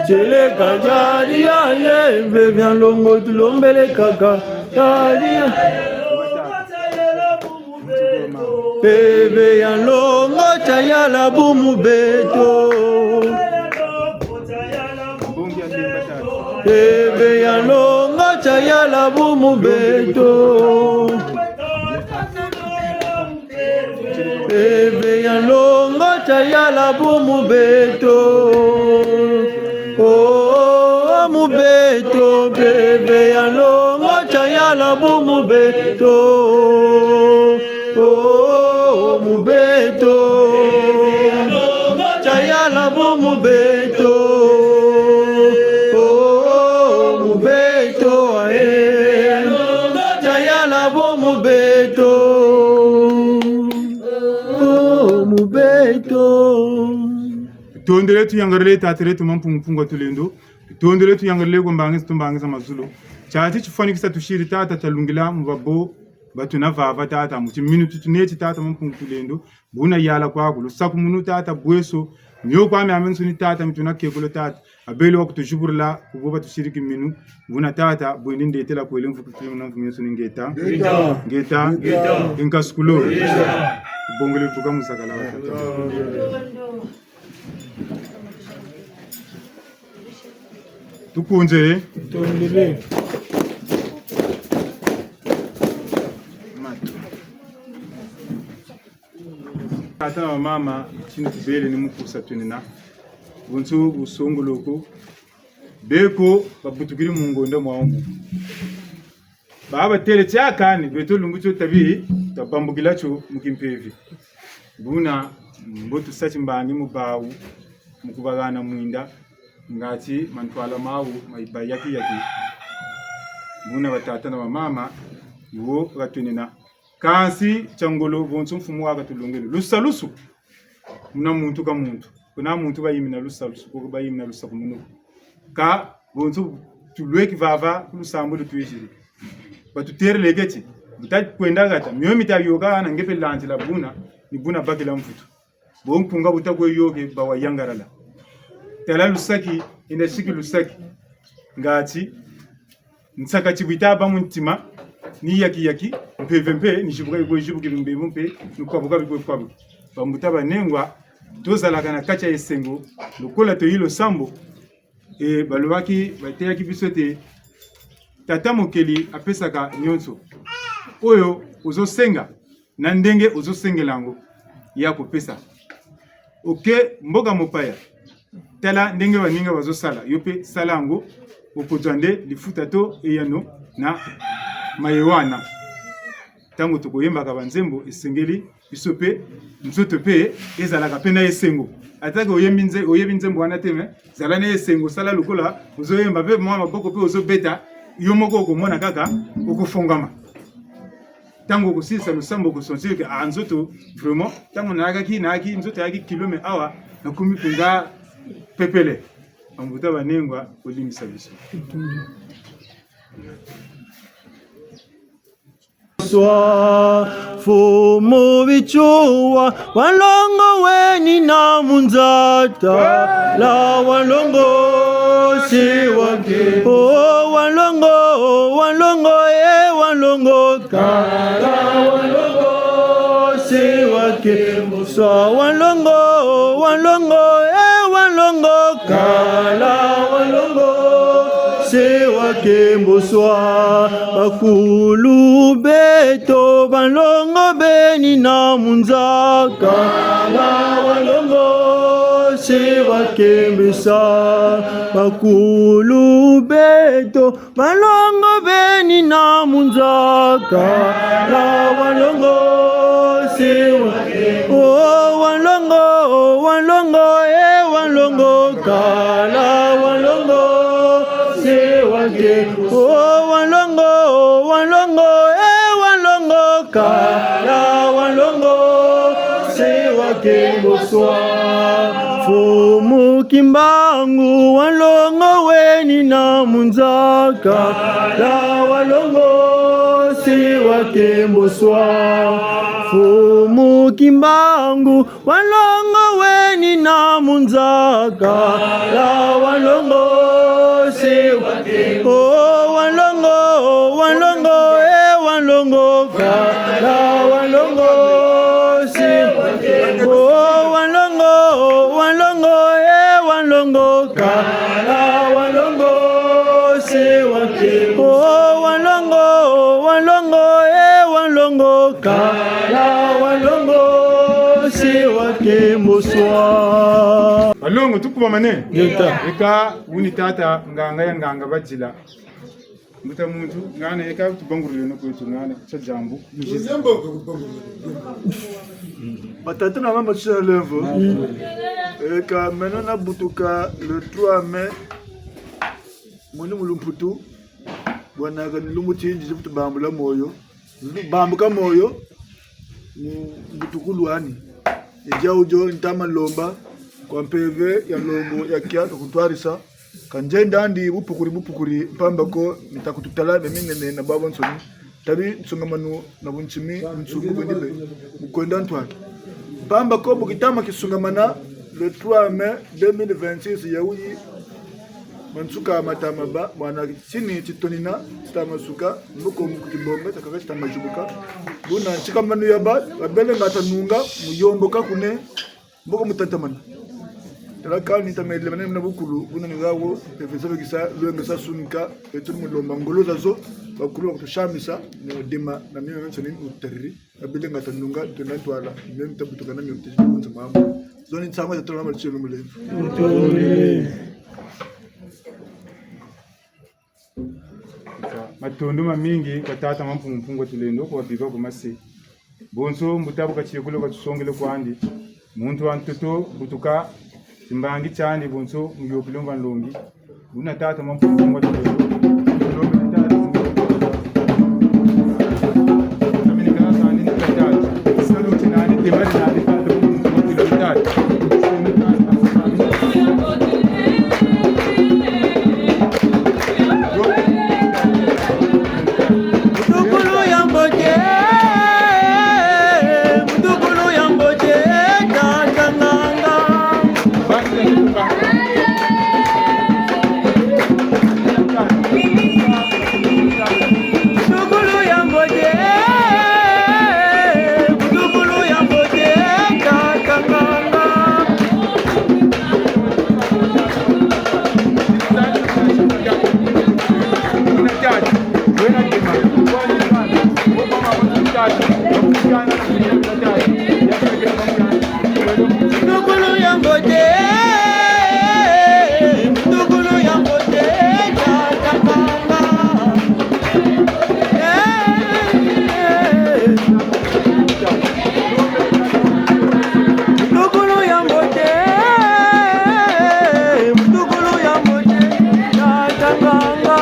cheleka tani yaye, mbebya longo tulombele kaka. Tani yaye. Bebe ya longo tayala bumu beto. Bebe ya longo tayala bumu beto. Bebe ya longo tayala bumu beto. Oh mubeto, bebe ya longo tayala bumu beto. Oh mubeto, tayala bumu beto. Oh mubeto, eh, tayala bumu beto. Oh mubeto. Tondele tuyangarele tatere tumampungupunga tulendo. Tondele tuyangarele kumbangisa tumbangisa mazulu. Chati chifanikisa tushiri tata chalungila mubabo batuna vava tata muchi minutu tuneti tata mampungu tulendo. Buna yala kwaku lusaku munu tata bweso. Myo ame amensuni tata mituna kekulo tata. Abeli wa kutujuburla kuboba tushiriki minu. Buna tata bwende ndetela kwele mfuku tulimu na mfumu ngeta. Ngeta. Ngeta. Ngeta. Inkaskulo. Bongole buka musakala wa tata. Tukunze. Tondele. Tata wa mama chini tubele ni mukusa tunina. Buntu busongoloko. Beko babutukiri mu ngonda mwangu. Baba tere chakani beto lungu cho tabi tabambukila cho mukimpevi. Buna mbotu sachi mbangi mubawu mukubagana mwinda ngati mantwala mawu maibayaki yaki. Buna batata na mama iwo gatunina. Kansi changolo bonso mfumu wakatulungelo lusalusu muna muntu ka muntu kuna muntu bayimina lusalusu ko bayimina lusaku munuku ka bonso tulweki vava kulusambo lutwishiri batutereleketi butakwenda gata mioyo mitayoka na ngepe lanjila buna ni buna bakila mfutu bonkunga butakweyoke bawayangarala tala lusaki ina shiki lusaki ngati nsaka chibwita ba muntima ni yaki yaki Mpeve mpe nijibuka bikwe jibuki mbemu mpe nukwabuka bikwe kwabuki. Bambuta banengwa tozalaka na kati ya esengo lokola toyi losambo e balobaki bateyaki biso ete tata mokeli apesaka nyonso oyo ozosenga na ndenge ozosengela yango ye akopesa. Oke mboka mopaya, tala ndenge baninga bazosala, yo mpe sala yango, okozwa nde lifuta to eyano na maye wana. Ntango tokoyembaka banzembo, esengeli biso mpe nzoto mpe ezalaka mpe na esengo. Atake oyebi nzembo wana te, me zala na esengo, sala lokola ozoyemba mpe mwa maboko mpe ozobeta, yo moko okomona kaka okofongama. Ntango okosilisa losambo okosentir ke ah, nzoto vraiment ntango nayakaki nayaki nzoto ayaki kilo me awa nakomi mpenza pepele. Bambuta banengwa kolimbisa biso. Swa fumu bichuwa walongo weni na munzata la walongo siwa oh walongo walongo e walongo kala walongo siwa swa walongo walongo e walongo kala walongo siwa kemboswa bakulu beto balongo beni na munzaka la walongo siwa kembisa bakulu beto balongo beni na munzaka la walongo siwa oh walongo walongo e walongo kala walongo siwa ke oh walongo walongo e walongo kala walongo siwa kemboswa fumu kimbangu walongo weni na munzaka la walongo siwa kemboswa fumu kimbangu walongo weni na munzaka la walongo siwa oh walongo walongo e walongo la walongo siwa oh walongo walongo e walongo kala walongo siwa oh walongo walongo e walongo kala walongo siwa kemboswa. Balongo tukuba mane eka wuni tata nganga ya nganga bajila mbuta muntu ngana eka tubangurule no kwetu ngana cha jambu batata na mama tsha levo eka maintenant na butuka le 3 mai muni mulumputu bwanaka nilumbu tinji jibutu bambula moyo bambuka moyo mbutukulu ani ejaujo ntama lomba kwa mpeve ya lombo ya kia kutwarisa kanje ndandi bupukuri bupukuri mpambako nitakututala meminene na babo nsoni tabi nsungamanu na bunchimi nsungu bwendibe bukwenda ntwala mpambako bukitama kisungamana le 3 mai 2026 yauyi mansuka matama ba mwana chini chitonina chitamasuka mbuko mukutibonga chakaka chitamajibuka buna chikamanu yaba babele ngatanunga muyomboka kune mbuko mutantamana talakani tamele manene na bukulu buna nizawo pefesabekisa lwengesa sunika etuli mulomba ngolo zazo bakulu bakutushamisa nodima na mimi nsoni utariri babele ngatanunga tona twala mimi tabutuka na mimi tijikunza mama zoni nsangwa tatona malichelo mulembe. Matondo mamingi kwa tata mampungu tulendo kwa biba kumasi bonso mbutabu kachiyekule kwa tusongele kwandi muntu wa ntuto butuka timbangi chandi bonso muyokile mva nlongi una tata mampungu tulendo Mutukulu ya mbote, mutukulu ya mbote, tata nganga. Ndukulu yango te, ndukulu yango te, tata mama. Ndukulu yango te, ndukulu yango te, tata nganga.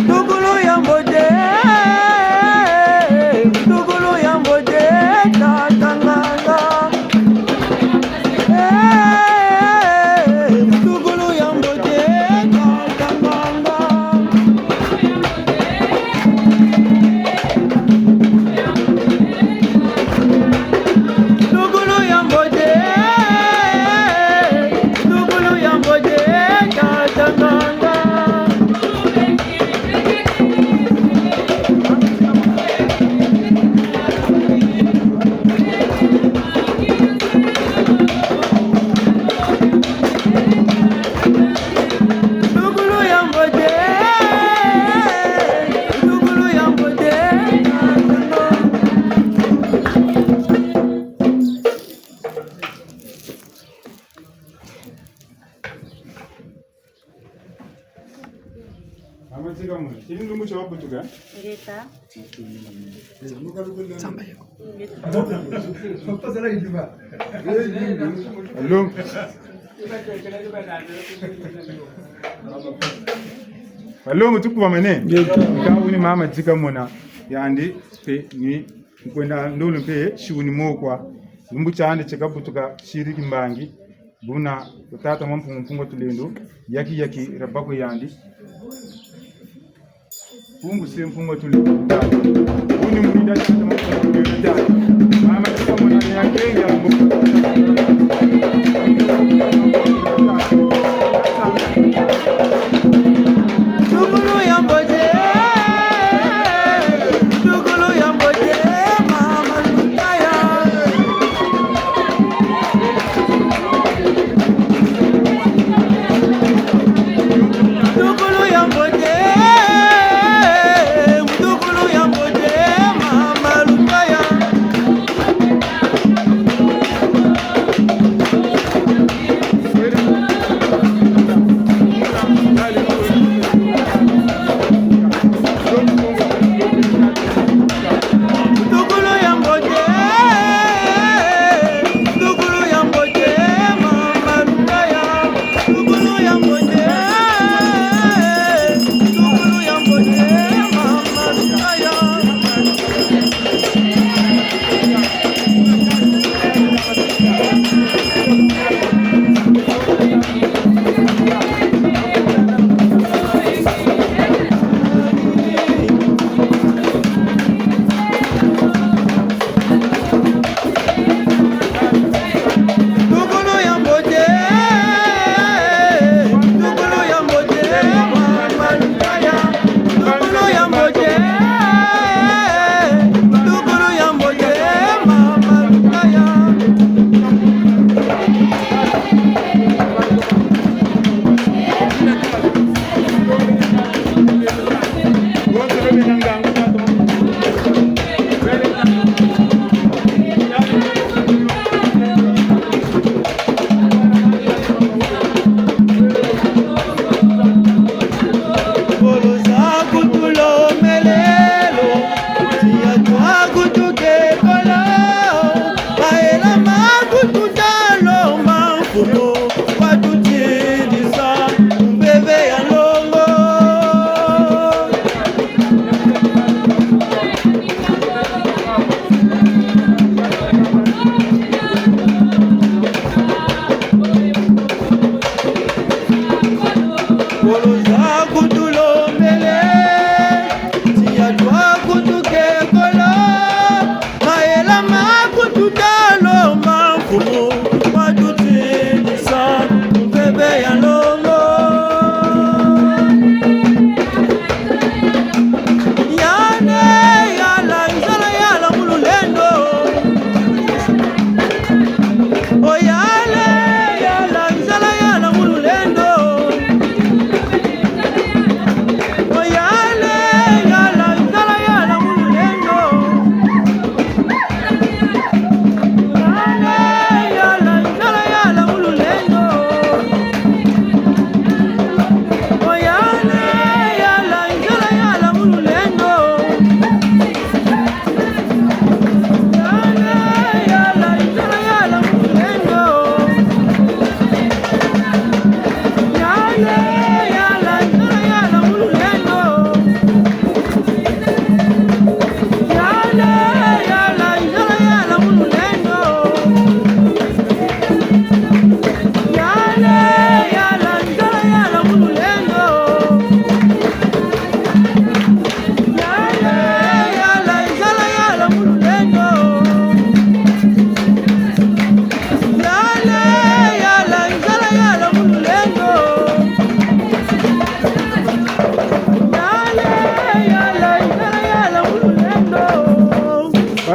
Ndukulu yango te, ndukulu yango te, tata nganga. Ndukulu yango te, tata nganga. Ndukulu yango te, ndukulu yango te, tata nganga. Ndukulu yango te, ndukulu yango te, tata nganga. Amatsika mwe. Chini ndumbu cha wabutuka. Ngeta. Allo. Allo mutuku wamene. Ka uni mama tsika mona yandi pe ni kwenda ndulu pe shiuni mokwa. Lumbu chande chikabutuka shiriki mbangi. Buna tata mampungu mpungo tulendo yaki yaki rabako yandi. Pungu si mpungo tulendo. Uni murinda tata mampungu tulendo tata. Mama tsika mona ya Kenya Ndukulu yango te, ndukulu yango te, mama lutaya. Ndukulu yango te, ndukulu yango te, mama lutaya.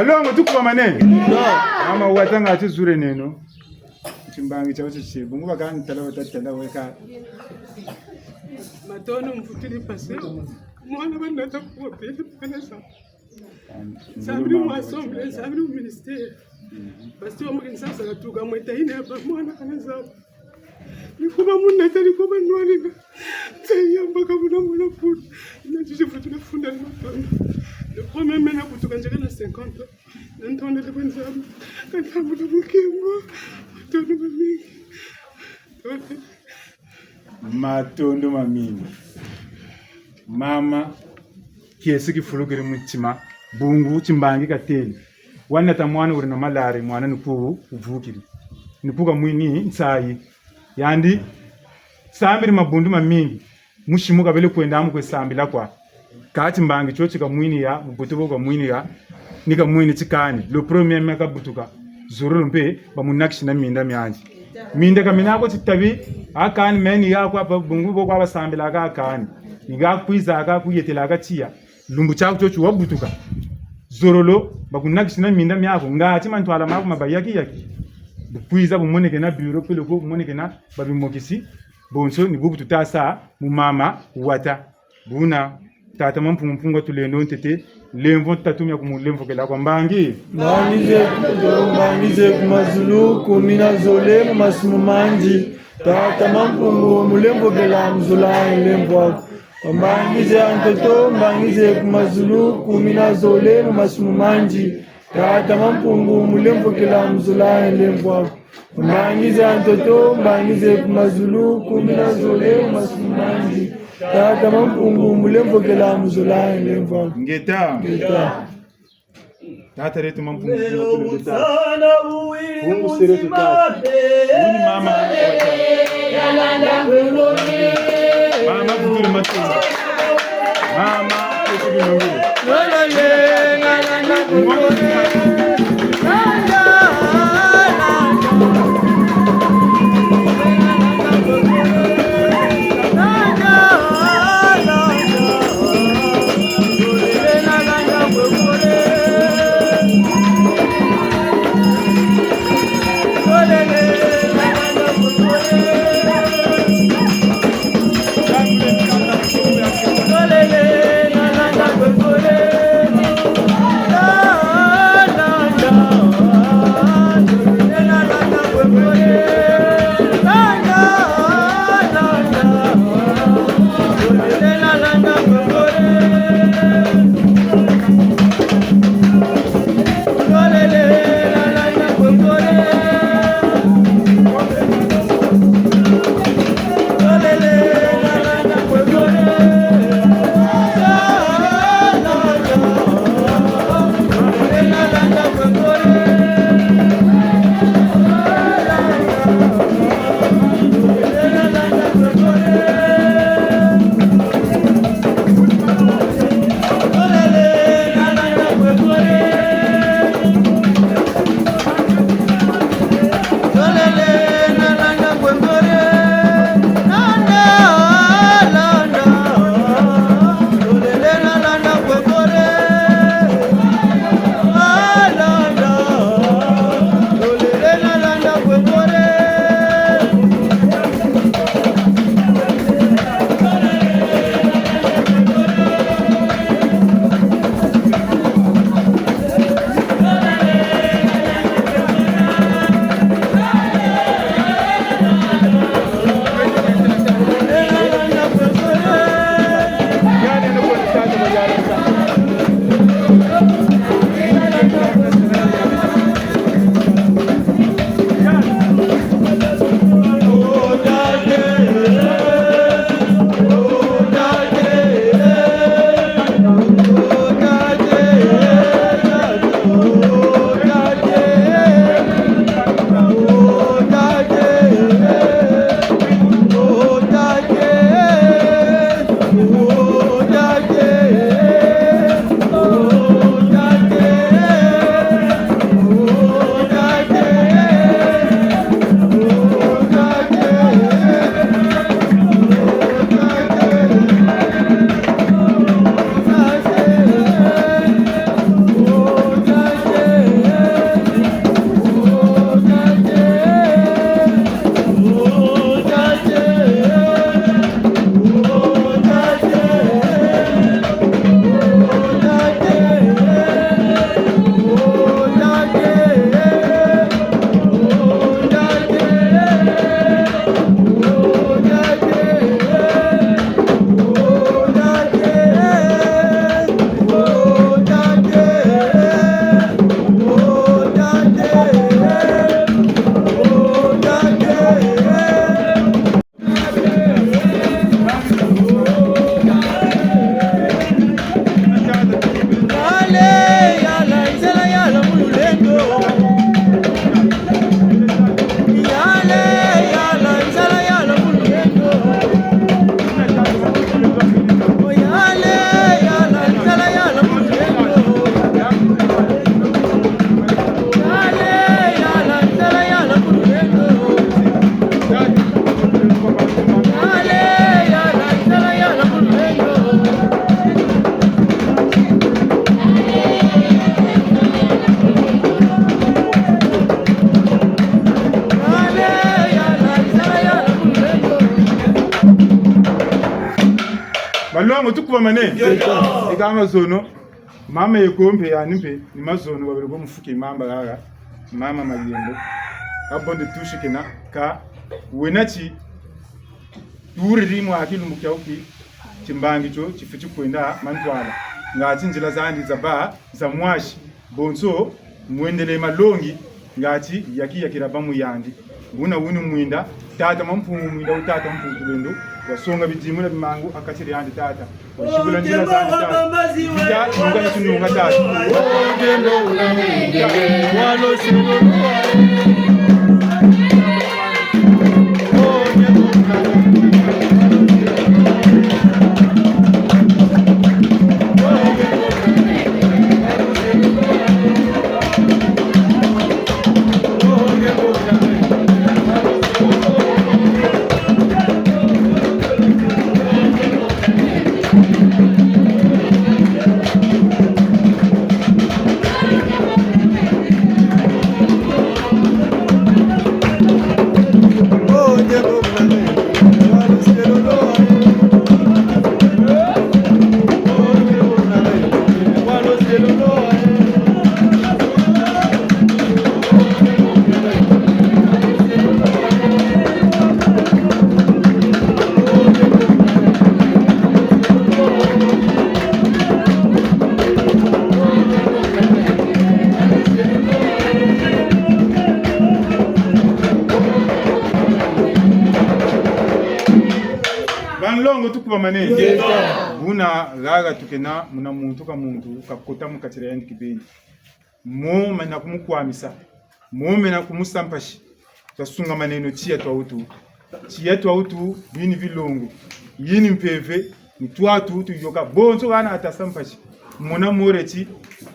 Malongo tukuba mane. Mama watanga atizure neno. Chimbangi chawo chichibu nguva kantala watatala weka. Matono mfutili pase. Mwana banata kuwa pele pele sa. Sabri mu assemblée, sabri mu ministère. Pasteur mukinsasa katuka mweta ine hapa mwana kaneza. Nikuba munata nikuba nwalina. Tsayamba kabuna mwana pula. Nachishifutula funda matono. Le premier mai nakutuka njeka na 50 ans. Nantonda lekwenzami. Kantambula mukimbo. Matono mamingi. Matono. Matondo mamingi. Mama kiesi kifulukile mutima bungu chimbangi kateli wanata mwana uri na malari mwana nikuwu uvukile nikuka mwini nsayi yandi sambili mabundu mamingi mushimu kabele kwenda amu kwesambila kwa kati mbangi chochi kamwini ya mubutu bo kamwini ya nika mwini chikani le premier mai kabutuka zurulu mpe bamunakshi na minda myanji minda kaminako chitabi akani meni yako apa bungu bo kwa basambila aka akani nikakwiza aka kuyetela akachiya lumbu chako chochi wabutuka zorolo bakunakshi na minda myako ngachi mantwala mako mabayaki yaki bukwiza bumoneke na bureau peleko bumoneke na babimokisi bonso ni bubu tutasa mumama wata buna tata mampungu tulendo ntete lemvo tatumya kumulemvokela kwa mbangi Mbangize mbangize kumazulu kumina zole mumasimu manji tata mampungu mulembokela mzula lembwako mbangize antoto mbangize kumazulu kumina zole mumasimu manji tata mampungu mulembokela mzula lembwako mbangize antoto mbangize kumazulu kumina zole mumasimu manji tata mampungu mulembokela mzula lembwako ngeta ngeta tata retu mampungu Sana uwili Mungu seretu tata Uni mama mama futuri matunga mama futuri nongile Balongo tukuba mane. Ikama zono mama yekompe yani mpe ni mazono babele ko mufuke mamba gaga mama mayembo kabonde tushikena ka wenachi turiri mwaki lumbu kyauki chimbangi cho chifu chikwenda mantwala ngati njila zandi za ba za mwashi bonso mwendele malongi ngati yaki yakira bamu yandi buna wuni mwinda tata mampungu mwinda utata mpungu tulendo wasonga bijimu na bimangu akachiri yandi tata washibula njila zandi tata bita nunga na tununga tata Ogendo walo Banlongo tukuba mane buna gaga tukena muna muntu ka muntu kakota mukatira yandi kibendi mume na kumukwamisa mume na kumusampashi twasunga maneno chia twautu chia twautu bini vilongo yini mpeve ni twatu tuyoka bonso kana atasampashi muna moreti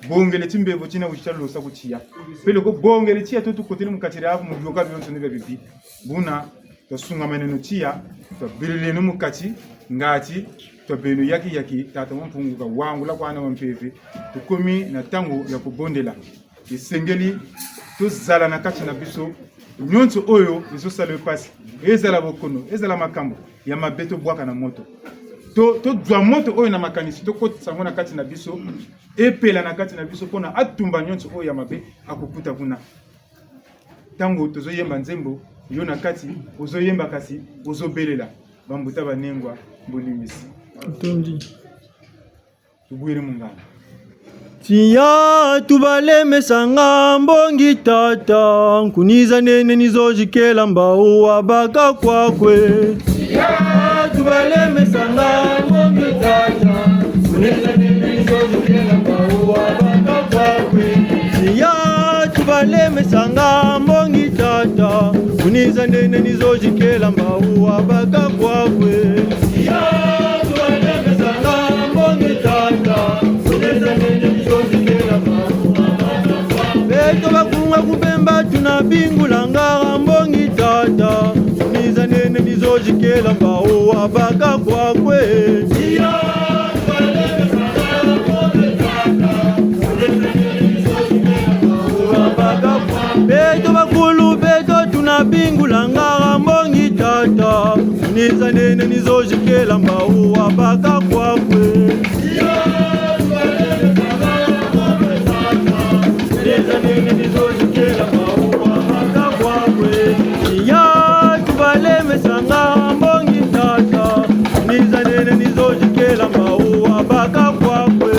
bongele chimbevo china kuchalosa kuchiya pele ko bongele chia tutukotele mukatira apo muyoka byonso nibe bibi buna twasunga maneno chia twabililene mukati ngati twabenu yaki yaki tata wampunguka wangula kwana wampeve tukomi na tango ya kubondela esengeli tozala na kati na biso nyonso oyo ezosala epasi ezala bokono ezala makambo ya mabe tobwaka na moto tozwa moto oyo na makanisi tokotisa yango na kati na biso epela na kati na biso mpona atumba nyonso oyo ya mabe akokuta kuna ntango tozoyemba nzembo yo na kati ozoyemba kasi ozobelela bambuta banengwa bolimbisi Ntondi. tubwire mungana Tiya tubalemesanga mbongi tata nkuniza nene nizojikela mbau wabaka kwakwe Tiya tubalemesanga mbongi tata nkuniza nene nizojikela mbau wabaka kwakwe Tiya tubalemesanga mbongi tata nkuniza nene nizojikela mbau wabaka kwakwe Tiya tubalemesanga mbongi tata nkuniza nene nizojikela mbau beto bakunga kupemba tuna bingulanga mbongi tata niza nene nizojikela mbao wabaka kwakwe beto bakulu beto tuna bingulanga mbongi tata niza nene nizojikela mbao wabaka kwakwe Ya tubalemesanga mbongi tata niza nene nizojikela mbau baka kwakwe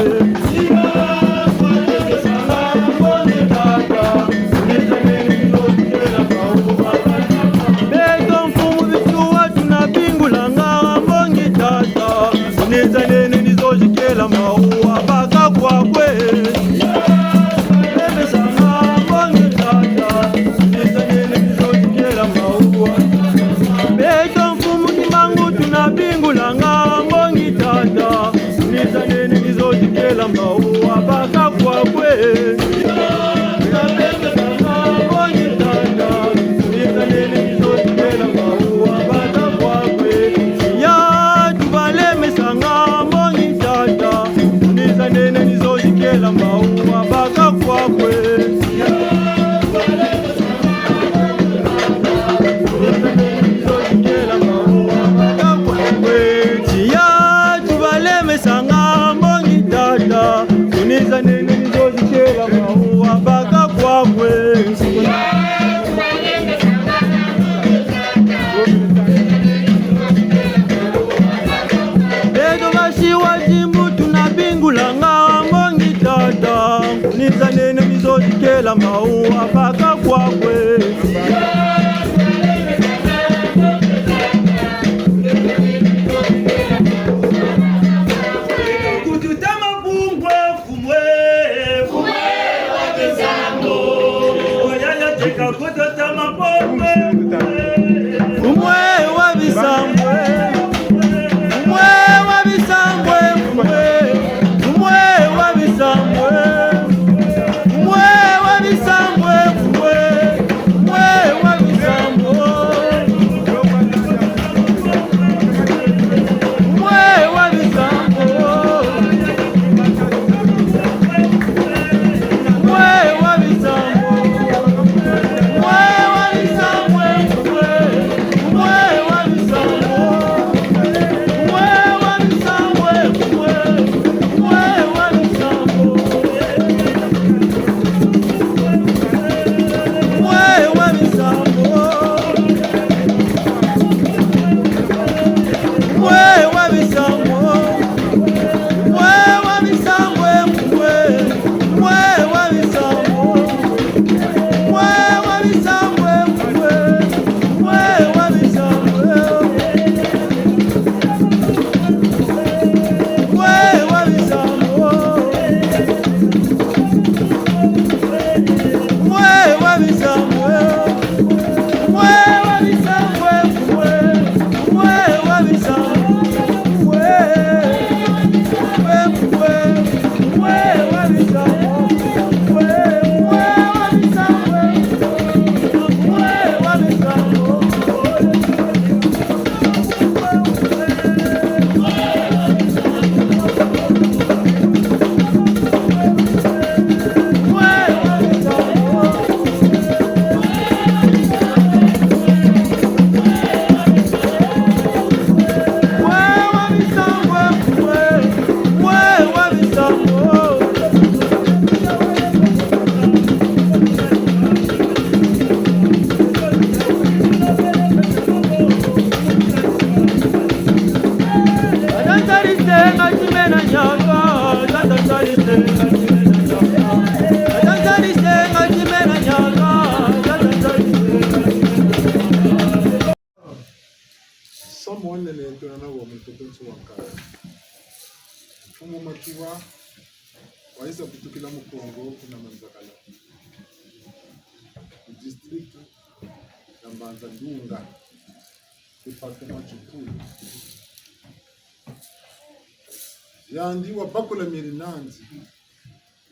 beto mfumu bituwa tuna bingulanga mbongi tata niza nene nizojikela mbau baka kwakwe beto mfumu kimangu tuna bingulanga mbongi tata niza nene nizojikela mbau baka kwakwe Ya tubalemesanga Nizanene nizozikela maua baka kwakwe. Beto bashiwa jimbutu na bingulanga mongi tata. Nizanene nizozikela maua baka kwakwe. Somo wanene ntwanana wa muntokonso wa nkaya mfumo matuva waiza kutukila mukongo kuna manzakala ku district ya Mbanza Ndunga departement Chikulu yandi wa bakula mirinanzi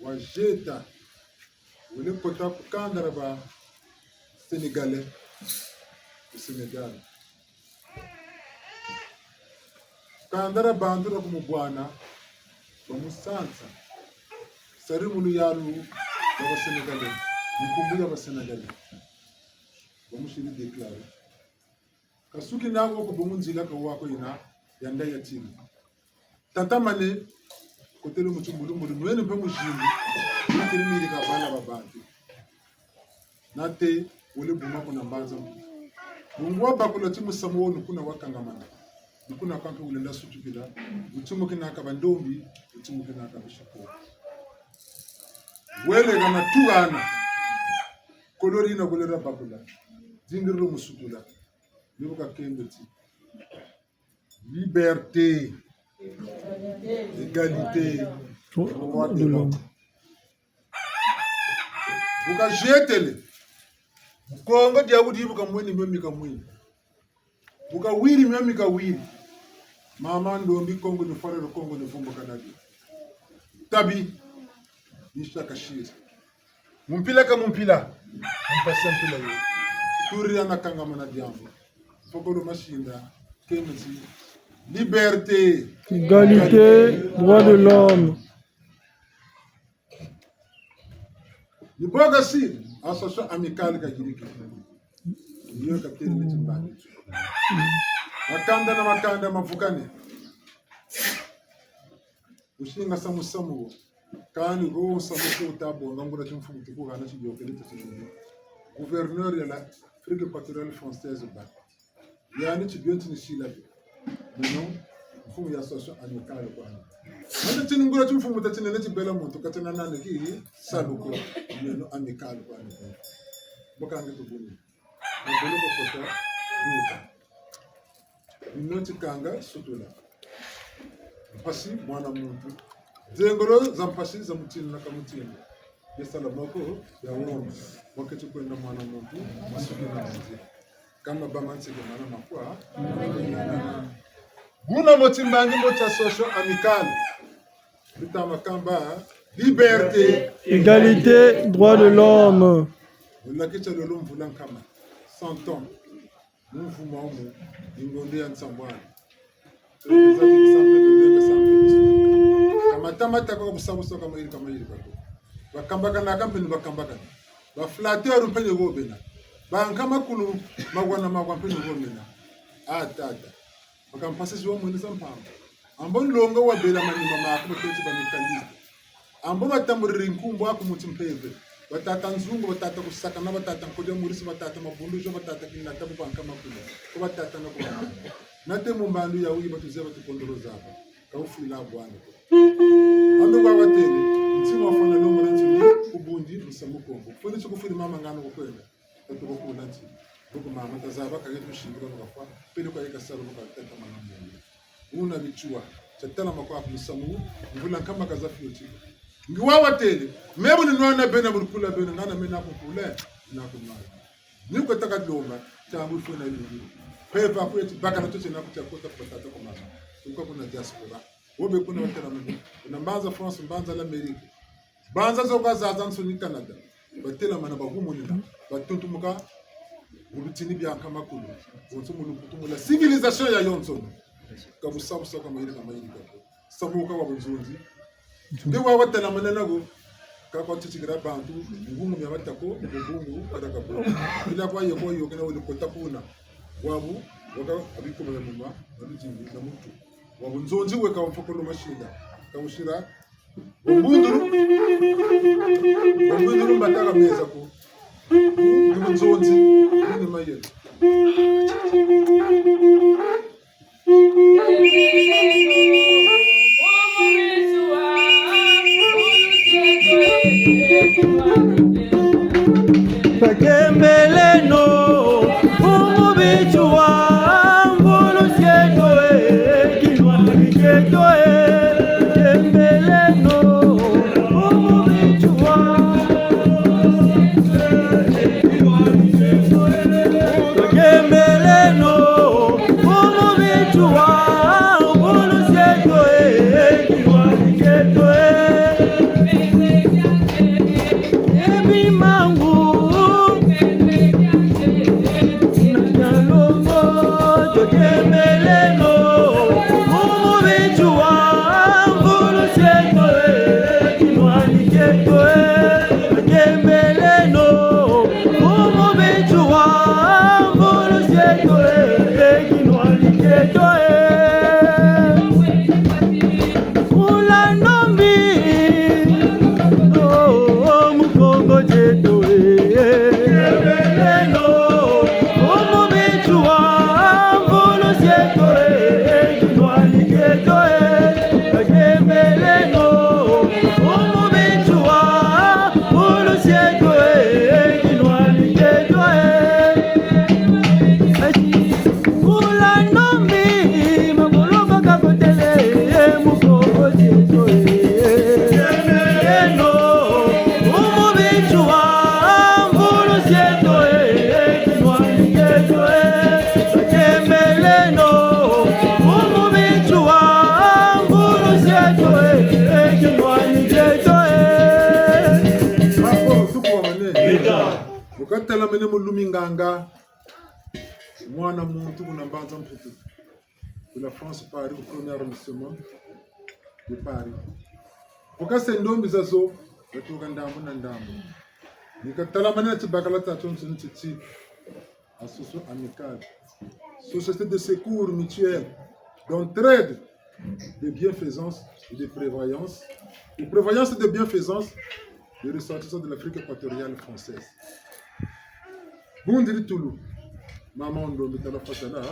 wa jeta wele kota kukandara ba Sénégalais ku Sénégal kandara bantu ra kumubwana bamusansa sari mulu yalu ba Sénégalais mikumbu ya ba Sénégalais bamushiri déclaré kasuki nango ko bongunzila ka wako ina yanda ya tini tata mane kotele mutu mbulumbulu nwene mpe mujingu nikili mili ka bana ba bantu nate wole buma kuna mbanza mungu wa bakula ti musamu wonu kuna wakangamana nikuna kanke ulenda sutukila utumuke naka bandombi utumuke naka bishiko wele kana tugana kolori na kolera bakula dingirlo musukula nibuka kembe ti liberté égalité droit de l'homme bukajetele bukongo dia buka mwini myomi kamwini bukawiri myomi kawiri mama ndombi kongo ni farero kongo ni fumbo kanabi tabi nishaka shiri mumpila ka mumpila mumpasa mpila yo turi anakangama na diambo fokolo mashinda kemeti liberté Égalité, droit de l'homme. Niboga si association amicale ka jiriki iyo ka tele meti mbani makanda na makanda mavukane ushinga samu samu wo. Kani ko samu ko ta bonga ngura chimfumu tukugana chijokele tachishundu. Gouverneur ya l'Afrique équatoriale française ba. Yani chibyo chinishila bi. Mino mfumu ya association amicale kwana. Manda chinungura chimfumu tachinene chibela muntu katina nane ki saluko mino amicale kwana. Bokange tubuni. Mabolo kota duka. Mino chikanga sutula. Mpasi mwana muntu. Zengolo za mpasi za mutini na kamutini. Yesala moko ya ngombe. Wakati kwenda mwana muntu masuki na mzee. Kama bamansike mana makwa. Guna motimbangi mocha social amical. Bitama kamba liberté. Égalité, droit de l'homme. Ulakisha lolo mvula nkama 100 ans. Mumvuma umu ingondo ya nsambwana. Kamatamata kwa kusabusa kama ili kama ili bako. Bakambakana kampeni bakambakana. Ba flatteur mpeni gobena. Bankama kulu magwana magwa mpeni gobena. Ah tata. Bakampasisi wa mwene sampamba. Ambo longa wa bela manima mako batotsi ba mekaniste. Ambo batamburira inkumbu ako mutsi mpeve. Batata nzungu batata kusaka na batata nkodia murisi batata mabundu jo batata kinata bubanka makulu. Ko batata na ko. Nate mumbandu ya uyi batuze batukondoro zabo. Kaufila bwana. Ando kwa watele. Ntsimo afana longo na ntsini ubundi musamukombo. Funi chikufuni mama ngano kukwenda. Tatuko kuna nti. Buku mama tazaba kage tushingira mukafa. Pele kwa yeka salo muka tata mama mungu. Una bichua. Chatala makwa musamu mvula kama kazafi yochi. Ngiwawa tele. Mebo ni nwana bena burukula bena ngana mena kukule na kumala. Niko taka lomba tangu funa yingi. Pepa kwetu baka na toche na kucha kota patata kwa mama. Tuko kuna diaspora. Wobe kuna watela mimi. Kuna mbanza France mbanza l'Amérique. Banza zoka zaza nsoni Canada. Batela mana bahumunina. Batuntumuka mulutini bya kamakulu. Bonso mulukutumula civilisation ya yonso. Kabusabusa kama ile kama ile kako. Samuka wa bunzunzi. Ndi wa watela mana nago kakwa chichigira bantu ngungu mya batako ngungu adakabo. Bila kwa yeko yokena wali kota kuna. Wabu waka abikoma ya muma na na mutu. Wabu nzonzi we ka mfokolo mashinda. Kamushira Ombunduru Ombunduru mbataka meza ko. Ndi nzonzi ni mayele. Pakembeleno umubichwa mbulu sieto kinwa kiketo kembeleno umubichwa kembeleno umubichwa mbulu sieto kinwa kiketo ebimangu Tokembeleno umubichwa mbulu sieto kinwa kiketo kembeleno umubichwa mbulu sieto kinwa kiketo Ulandombi oh mukongo jetu kembeleno umubichwa mbulu sieto kinwa kiketo kembeleno umubichwa mbulu sieto kinwa kiketo Ulandombi mangoloko kakotele mukongo jetu kembeleno umubichwa mbulu sieto kinwa kiketo kembeleno umubichwa mbulu sieto kinwa kiketo Mako tuko wa mane. Ukatala mene mulumi nganga. Mwana muntu kuna mbanza mputu. De la France Paris au premier arrondissement de Paris. Ukase ndombi zazo batuka ndambu na ndambu. Nikatala mane tibakala tatu nsini titi. Association amicale. Société de secours mutuel d'entraide. de bienfaisance et de prévoyance, de prévoyance et de bienfaisance des ressortissants de l'Afrique équatoriale française. Bundiri Tulu, Maman Ndombi Tala Fatala.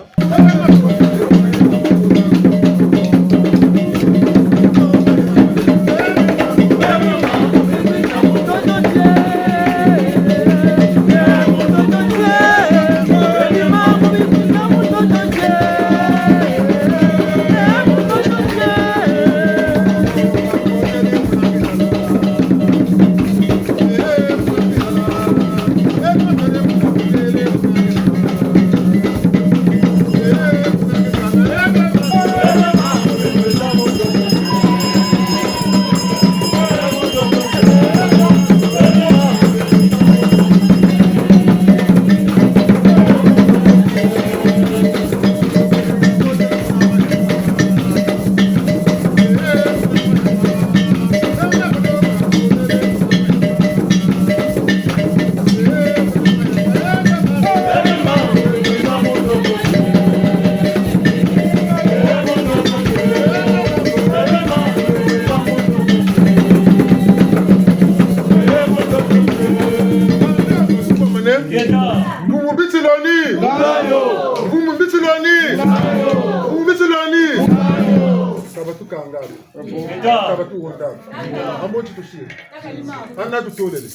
Ana tutolele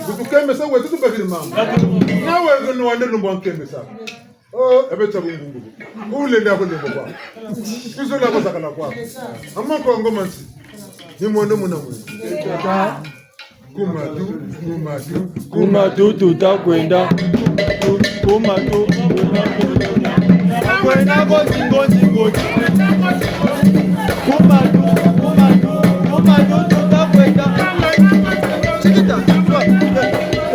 kutukembesa wethu tubekile mama nawe nowande lumbo wankembesa oh ebetha bungungu ulende yakho lembo kwakho izolako zakala kwakho amakongo mansi nimondo muna mwenu kumatu kumatu kumatu tutakwenda kumatu kwenda kozingozingozi kumatu kumatu kumatu tutakwenda Chiquita, kumatu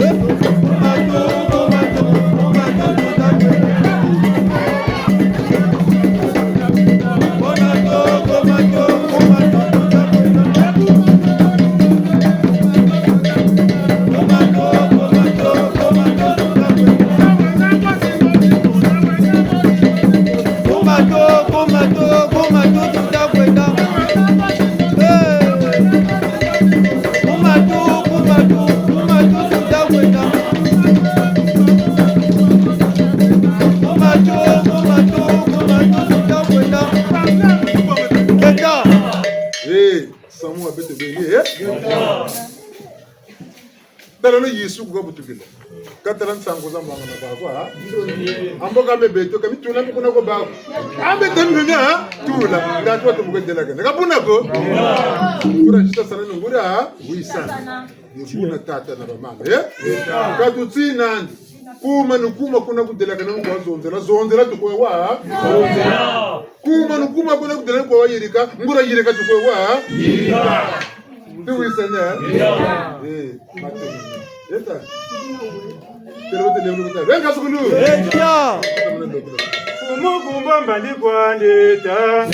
kumatu kumatu tutakwenda kumatu kumatu kumatu tutakwenda kumatu kumatu kumatu tutakwenda Kumatu, kumatu, kumatu tutakwenda. Eh. Kumatu, kumatu, kumatu tutakwenda. Kumatu, kumatu, kumatu tutakwenda. Kenda. Eh, samu abete beni eh Tala no Yesu kuka butukila. Katala nsango za mwanga na bakwa. Ambo kambe beto kami tuna kuna ko bako. Ambe tembe nya tula. Ngatwa tumukendela kana. Kapuna ko. Ngura jita sana ngura wisa. Nibuna tata na bamama eh. Katutsina ndi. Kuma nukuma kuna kudela kana ngwa zonzela zonzela tukwe wa. Zonzela. Kuma nukuma kuna kudela kwa yirika ngura yirika tukwe wa. Yirika. Ndiwisa nya. Eh, matema. Eta. Venga sukulu. Eja. Umukumba mbali kwandeta.